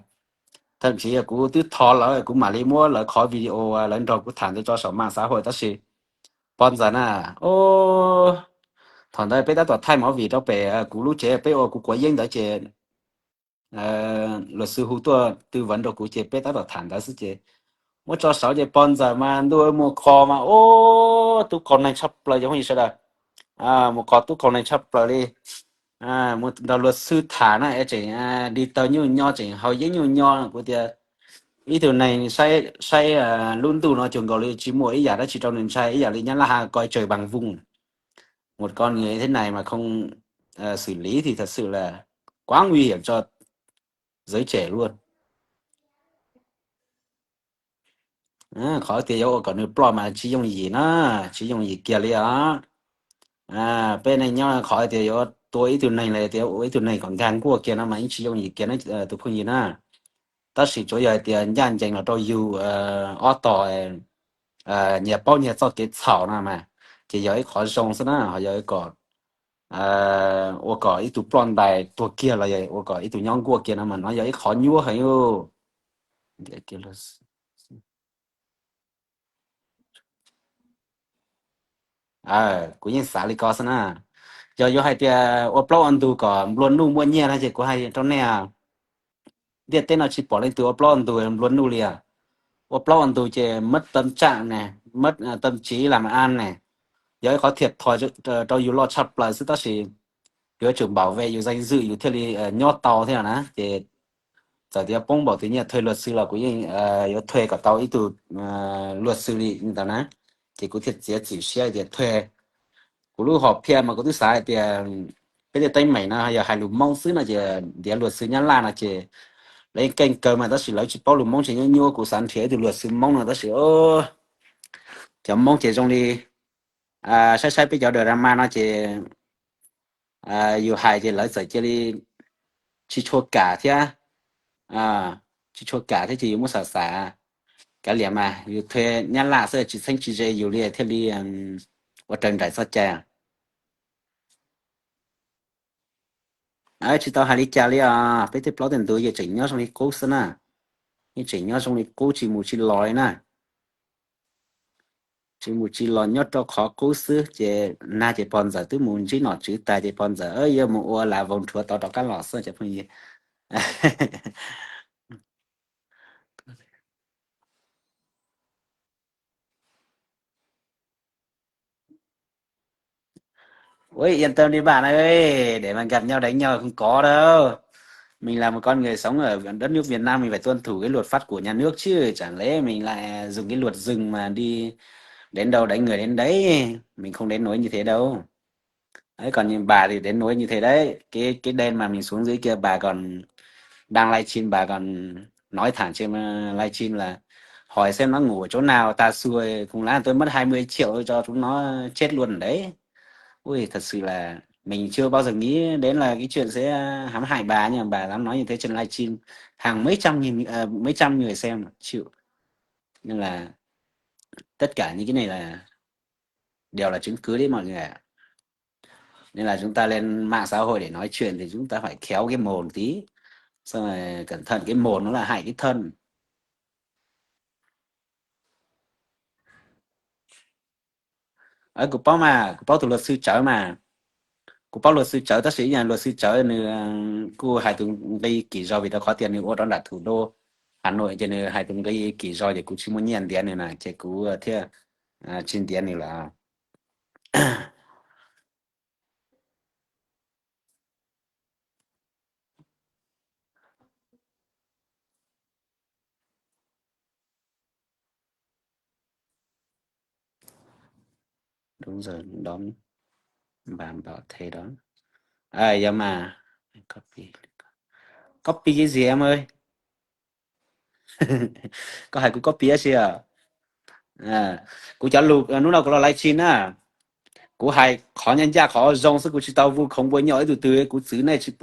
thậm chí kuv twb thov lawv kuv mam li muab lawv qhov video lawv nrog kuv tham ntawd tso saum mạng xã hội tab sis pog ntxawm na, thaum ntawd peb tab tom thaij movie rau pem kuv lub tsev peb ua kuv quav yeeb ntawd ces luật sư hu tuaj tư vấn rau kuv ces peb tab tom tham ntawd xwb ces muab tso saud ces pog ntxawm mas ntuj mus kho mas ub tub kaus neeg tshaj plaws cov phooj ywg sawv daws, mus kho tub kaus neeg tshaj plaws li. Mus nrog luật sư tham na es tseem đi tàu nyuj nyo tseem haus yeeb nyuj nyo kuv tias ib tug neeg saib lub ntuj no cuag nkaus li tsis muaj ib yam dab tsi rau nws ntshai ib yam li Nyab Laj hais coi trời bằng vùng. Một con người thế này mà không xử lý thì thật sự là quá nguy hiểm cho giới trẻ luôn. Qhov tias yuav ua kom nws ploj mas tsis yooj yim na, tsis yooj yim kiag li os. Peb neej nyob qhov tias yuav tua ib tug neeg los tias ua ib tug neeg kom nkag nkuaj kiag no mas yeej tsis yooj yim kiag na tus phooj ywg na. Tab sis tsuav yog hais tias ncaj ncees los rau yus ob tog nyias paub nyias txoj kev txhaum no mas ces yog ib qhov zoo xwb na, ho yog kom ua kom ib tug ploj ntais tuag kiag los yog ua kom ib tug nyob nkuaj kiag no mas no yog ib qhov nyuaj heev. Kuv yeej xav li ko xwb na. Yog yuav hais tias ua plaub ua ntug kom nplua nuj muaj nyiaj no ces kuv hais rau nej, ntiaj teb no tsis pom leej twg ua plaub ua ntug nplua nuj li. Ua plaub ua ntug ces mất tâm trạng ne, mất tâm trí làm ăn ne, yog ib qhov thiaj thòi rau yus loj tshaj plaws xwb tab sis yuav tsum bảo vệ yus danh dự yus thiaj li nyob tau thiab na. Ces txawm tias poob npaum twg nyiaj thuê luật sư los kuv yeej yuav thuê kom tau ib tug luật sư li ntawd na. Ces kuv thiaj txiav txim siab tias thuê. Kuv lub hom phiaj mas kuv twb xav hais tias peb tej teeb meem no yog hais lus Hmoob xwb no ces ntiav luật sư Nyab Laj no ces lawv yeej keej kawg mas tab sis lawv tsis paub lus Hmoob ces nyuaj nyuaj, kuv xav nrhiav ib tug luật sư Hmoob no tab sis cov Hmoob ces zoo li saib saib peb cov drama no ces yus hais ces lawv txawm cia li tsis tshua kam thiab, tsis tshua kam thiab ces yus muab xav xav kav liam mas yus thuê Nyab Laj xwb tsis txheeb tsis ze yus li thiaj li ua raws nraim txoj cai. Tsis tau hais li cas li os, peb tej plaub tej ntug yeej tseem nyob zoo li qub xwb na, yeej tseem nyob zoo li qub tsis mus tsis los li na. Tsis mus tsis los nyob rau qhov qub xwb ces nag ces pog ntxawm twb mus ntsib nom tswv tas ces pog ntxawm yuav mus ua las voos rhuav tod rov qab los xwb cov phooj ywg. Ôi, yên tâm đi bạn ơi, để mà gặp nhau đánh nhau không có đâu. Mình là một con người sống ở đất nước Việt Nam, mình phải tuân thủ cái luật pháp của nhà nước chứ, chẳng lẽ mình lại dùng cái luật rừng mà đi đến đâu đánh người đến đấy. Mình không đến nỗi như thế đâu. Đấy, còn như bà thì đến nỗi như thế đấy. Cái cái đêm mà mình xuống dưới kia bà còn đang live stream, bà còn nói thẳng trên ờ, live stream là hỏi xem nó ngủ ở chỗ nào, tà xùi, cùng lắm tôi mất hai mươi triệu cho chúng nó chết luôn đấy. Ui, thật sự là mình chưa bao giờ nghĩ đến là cái chuyện sẽ hãm hại bà, nhưng mà bà dám nói như thế trên livestream, hàng mấy trăm nghìn ờ, mấy trăm người xem chịu. Nên là tất cả những cái này là đều là chứng cứ đấy mọi người ạ. Nên là chúng ta lên mạng xã hội để nói chuyện thì chúng ta phải khéo cái mồm tí, xong rồi cẩn thận, cái mồm nó là hại cái thân. Ơ, kuv paub mas, kuv paub tus luật sư Chawv mas. Kuv paub luật sư Chawv tab sis ib yam luật sư Chawv nws kuj hais tus nqi kim zog vim rau qhov tias nws ua rau nram thủ đô Hà Nội ces nws hais tus nqi kim zog ces kuv tsis muaj nyiaj ntiav nws na ces kuv thiaj tsis ntiav nws lawm. Đúng giờ đón bà bảo thế đó. À, giờ mà copy. Copy cái gì em ơi? Koj hais kuv copy tab sis. Kuv cov lus hnub no kuv los live stream na, kuv hais qhov ncaj ncaj qhov zoo xwb, kuv tsis tau vu khống bua nhọ ib tug twg, kuv txwv nej tsis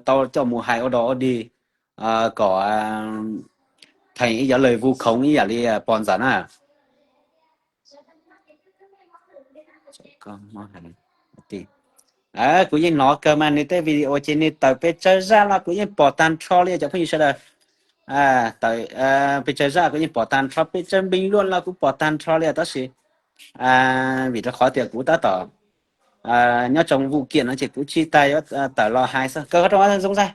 tau coj mus hais ua dog ua dig kom thành ib yam lời vu khống ib yam li pog ntxawm na. Kuv yeej hnov kawg mas, nws tej video ces nws tawm pes tsawg zaj los kuv yeej pom tag nrho li cov phooj ywg sawv daws. Tawm pes tsawg zaj kuv yeej pom tag nrho, pes tsawg bình luận los kuv pom tag nrho li tab sis vim rau qhov tias kuv tab tom nyob trong vụ kiện no ces kuv tsis tas yuav tawm los hais xwb. Kawg qhov rooj zoo xwb.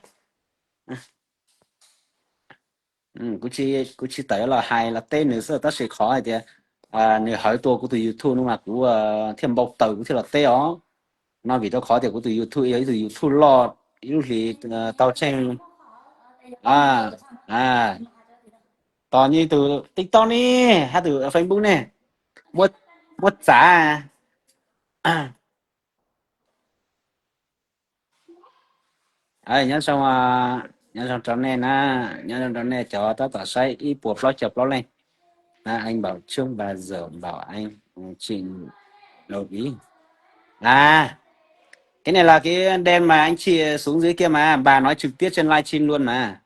Kuv tsis tawm los hais los teb nws xwb tab sis qhov hais tias nws hawv tua kuv tus YouTube no mas kuv thiaj npau taws kuv thiaj los teb os. No vim rau qhov tias kuv tus YouTube yog ib tug YouTube loj ib lub hlis tau tsheej. Tos nyi tus TikTok ni, hab tus Facebook ne, muab txav. Nyob zoo, nyob zoo rau nej na, nyob zoo rau nej cov tab tom saib ib puas plaub caug plaub leej. Anh bảo trước và giờ bảo anh chỉnh đồng ý. À, cái này là cái đen mà anh chị xuống dưới kia mà bà nói trực tiếp trên livestream luôn mà.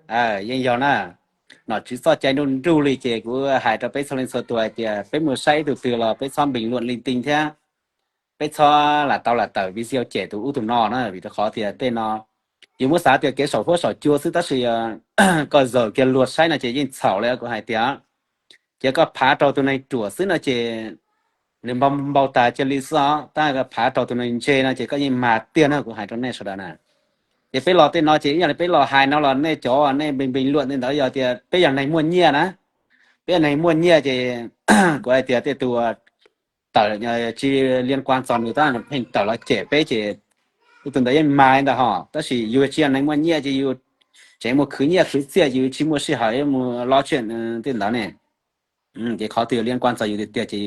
Yeej yog na, nom tswv txoj cai nruj nruj li ces kuv hais rau peb txhua leej txhua tus hais tias peb mus saib ib tug twg los peb txhob bình luận linh tinh thiab. Peb txhob lam tau lam tawm video cem tus ub tus no na, vim rau qhov tias tej no yus muab xav tias kev saum huab saum cua xwb tab sis koj zawm kiag luag saib no ces yeej txhaum li kuv hais tias. Ces koj phav rau tus neeg ruam xwb no ces nws npau npau tas cia li xwb os, tab koj phav rau tus neeg ntse no ces koj yeej mag tiag na, kuv hais rau nej sawv daws na. Ces peb los tej no ces ib yam li peb los hais no los nej cov nej bình bình luận tej ntawd yog tias peb yog neeg muaj nyiaj na, peb yog neeg muaj nyiaj ces kuv hais tias tej tus tawm tsis liên quan txog nws tab pheej tawm los cem peb ces tus ntawd yeej mag li ntawd ho, tab sis yus tsis yog neeg muaj nyiaj ces yus tseem mus khwv nyiaj khwv txiaj, yus tsis muaj sij hawm mus lo chuyện tej ntawd ne. Ces qhov twg liên quan txog yus tiag tiag ces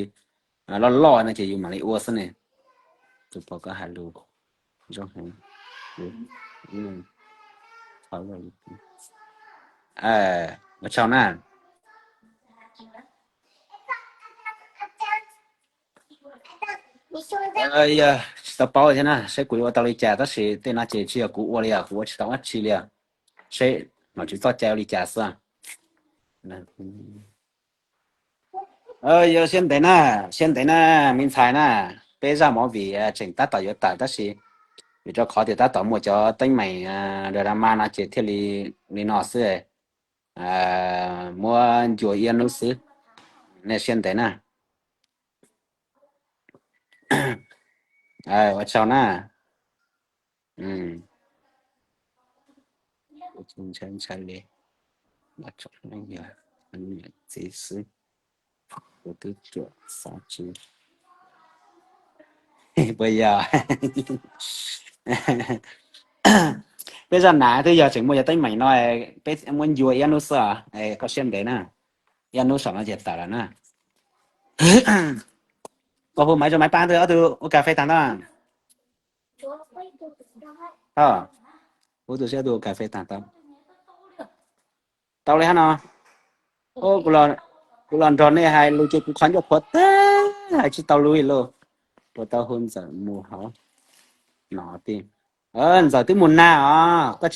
loj loj no ces yus mam li ua xwb ne. Tus pom koj hais lus zoo heev. Ua tsaug na. Tsis tau paub thiab na, seb kuv yuav ua tau li cas tab sis tej no ces tsis yog kuv ua li os, kuv ua tsis tau dab tsi li os. Seb nom tswv txoj cai ua li cas xwb. Yog siab ntev na, siab ntev na, me ntxhais na, peb zaj movie tseem tab tom yuav tawm tab sis vim rau qhov tias tab tom muaj cov teeb meem drama no ces thiaj li li no xwb, muab ncua ib hnub xwb. Nej siab ntev na. Ua tsaug na. Ntshai ntshai li, txiv xwb. Kuv twb cuam xav tsis puas yog. Peb zaj nav twb yog tseem muaj yog teeb meem no, peb muab ncua ib hnub xwb os, koj siab ntev na, ib hnub saum no ces tawm lawm na. Koj hu maiv rau maiv pab ntawd ob tug ua kas fes tag nrho. Hu tus siab tus ua kas fes tag nrho. Tau li hab no. Kuv los nrog nej hais lus ces kuv qhov ncauj qhuav tag hais tsis tau lus li lauj. Puas tau hu Ntxawm mus hauv no tiag? Ntxawm twb mus na os, koj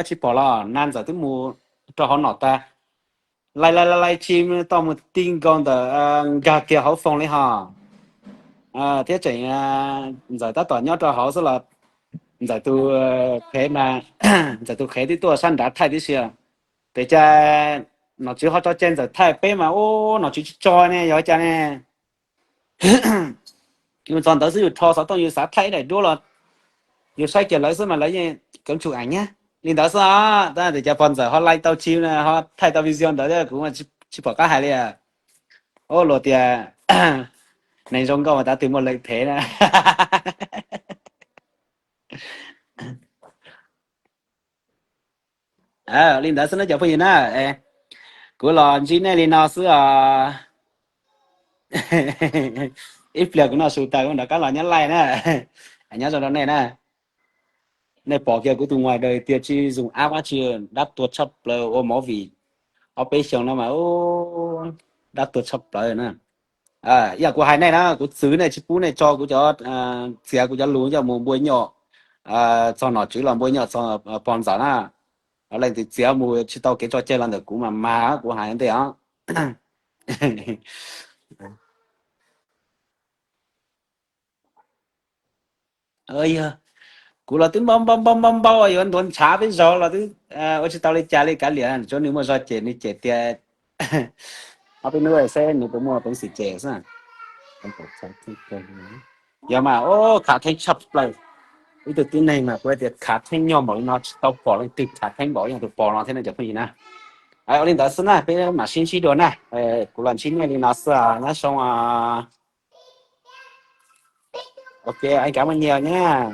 tsis pom los na Ntxawm twb mus rau hauv no tag. Lais lais lais tsis tau mus ti nkaus ntawm nkag kiag hauv foos li hos. Thiab tseem Ntxawm tab tom nyob rau hauv xwb los Ntxawm tus qhev mas, Ntxawm tus qhev twb tuaj sab nrad thaij tib si. Pes cas nom tswv ho tso cai Ntxawm thaij peb mas ub nom tswv tsis tso ne yog cas ne. Yus txog ntawd xwb yus rho xov tooj yus xav thaij ib daim duab los yus saib kiag lawv xwb mas lawv yeej kawv tsum eev nyab li ntawd xwb os. Tab sis cas pog Ntxawm ho lais tau tsis ho thaij tau video ntawd thiab kuv tsis pom qab hais li. Ub luag tias neeg zoo nkauj mas tab twg muaj leej phem na. Li ntawd xwb na cov phooj ywg na, kuv los ntsib nej li no xwb os. Ib pliag kuv noj su tas kuv rov qab los nyob laij na. Nyob zoo rau nej na. Nej pom kiag kuv tus nguaim daws tias tsis zoo ab dab tsi, dab tuag tshaj plaws ua movie ob peb xyoos no mas dab tuag tshaj plaws na. Ib yam kuv hais nej na, kuv txwv nej tsis pub nej tso kuv cov, txiav kuv cov lus coj mus npua nyuam txog nom tswv los npua nyuam txog pog Ntxawm na. Leej twg txiav mus tsis tau kev tso cai los ntawm kuv mas mas kuv hais ntej os. Yog kuv los twb npau npau npau npau npau yuav ntuav ntshav peb zog los twb ua tsis tau li cas li kav liam, tsuav nws muaj zog cem nws cem tias ob peb hnub seb nws puas muaj peev xwm cem xwb. Yog mas, khav theeb tshaj plaws. Ib tug tib neeg mas kuv tias khav theeb nyuag npaum li no tsis tau pom leej twg khav theeb npaum yog tus pog no thiab no cov phooj ywg na. Ua li ntawd xwb na, peb mam sib ntsib dua na. Kuv los ntsib nej li no xwb, nyob zoo. Ok, anh cảm ơn nhiều nha.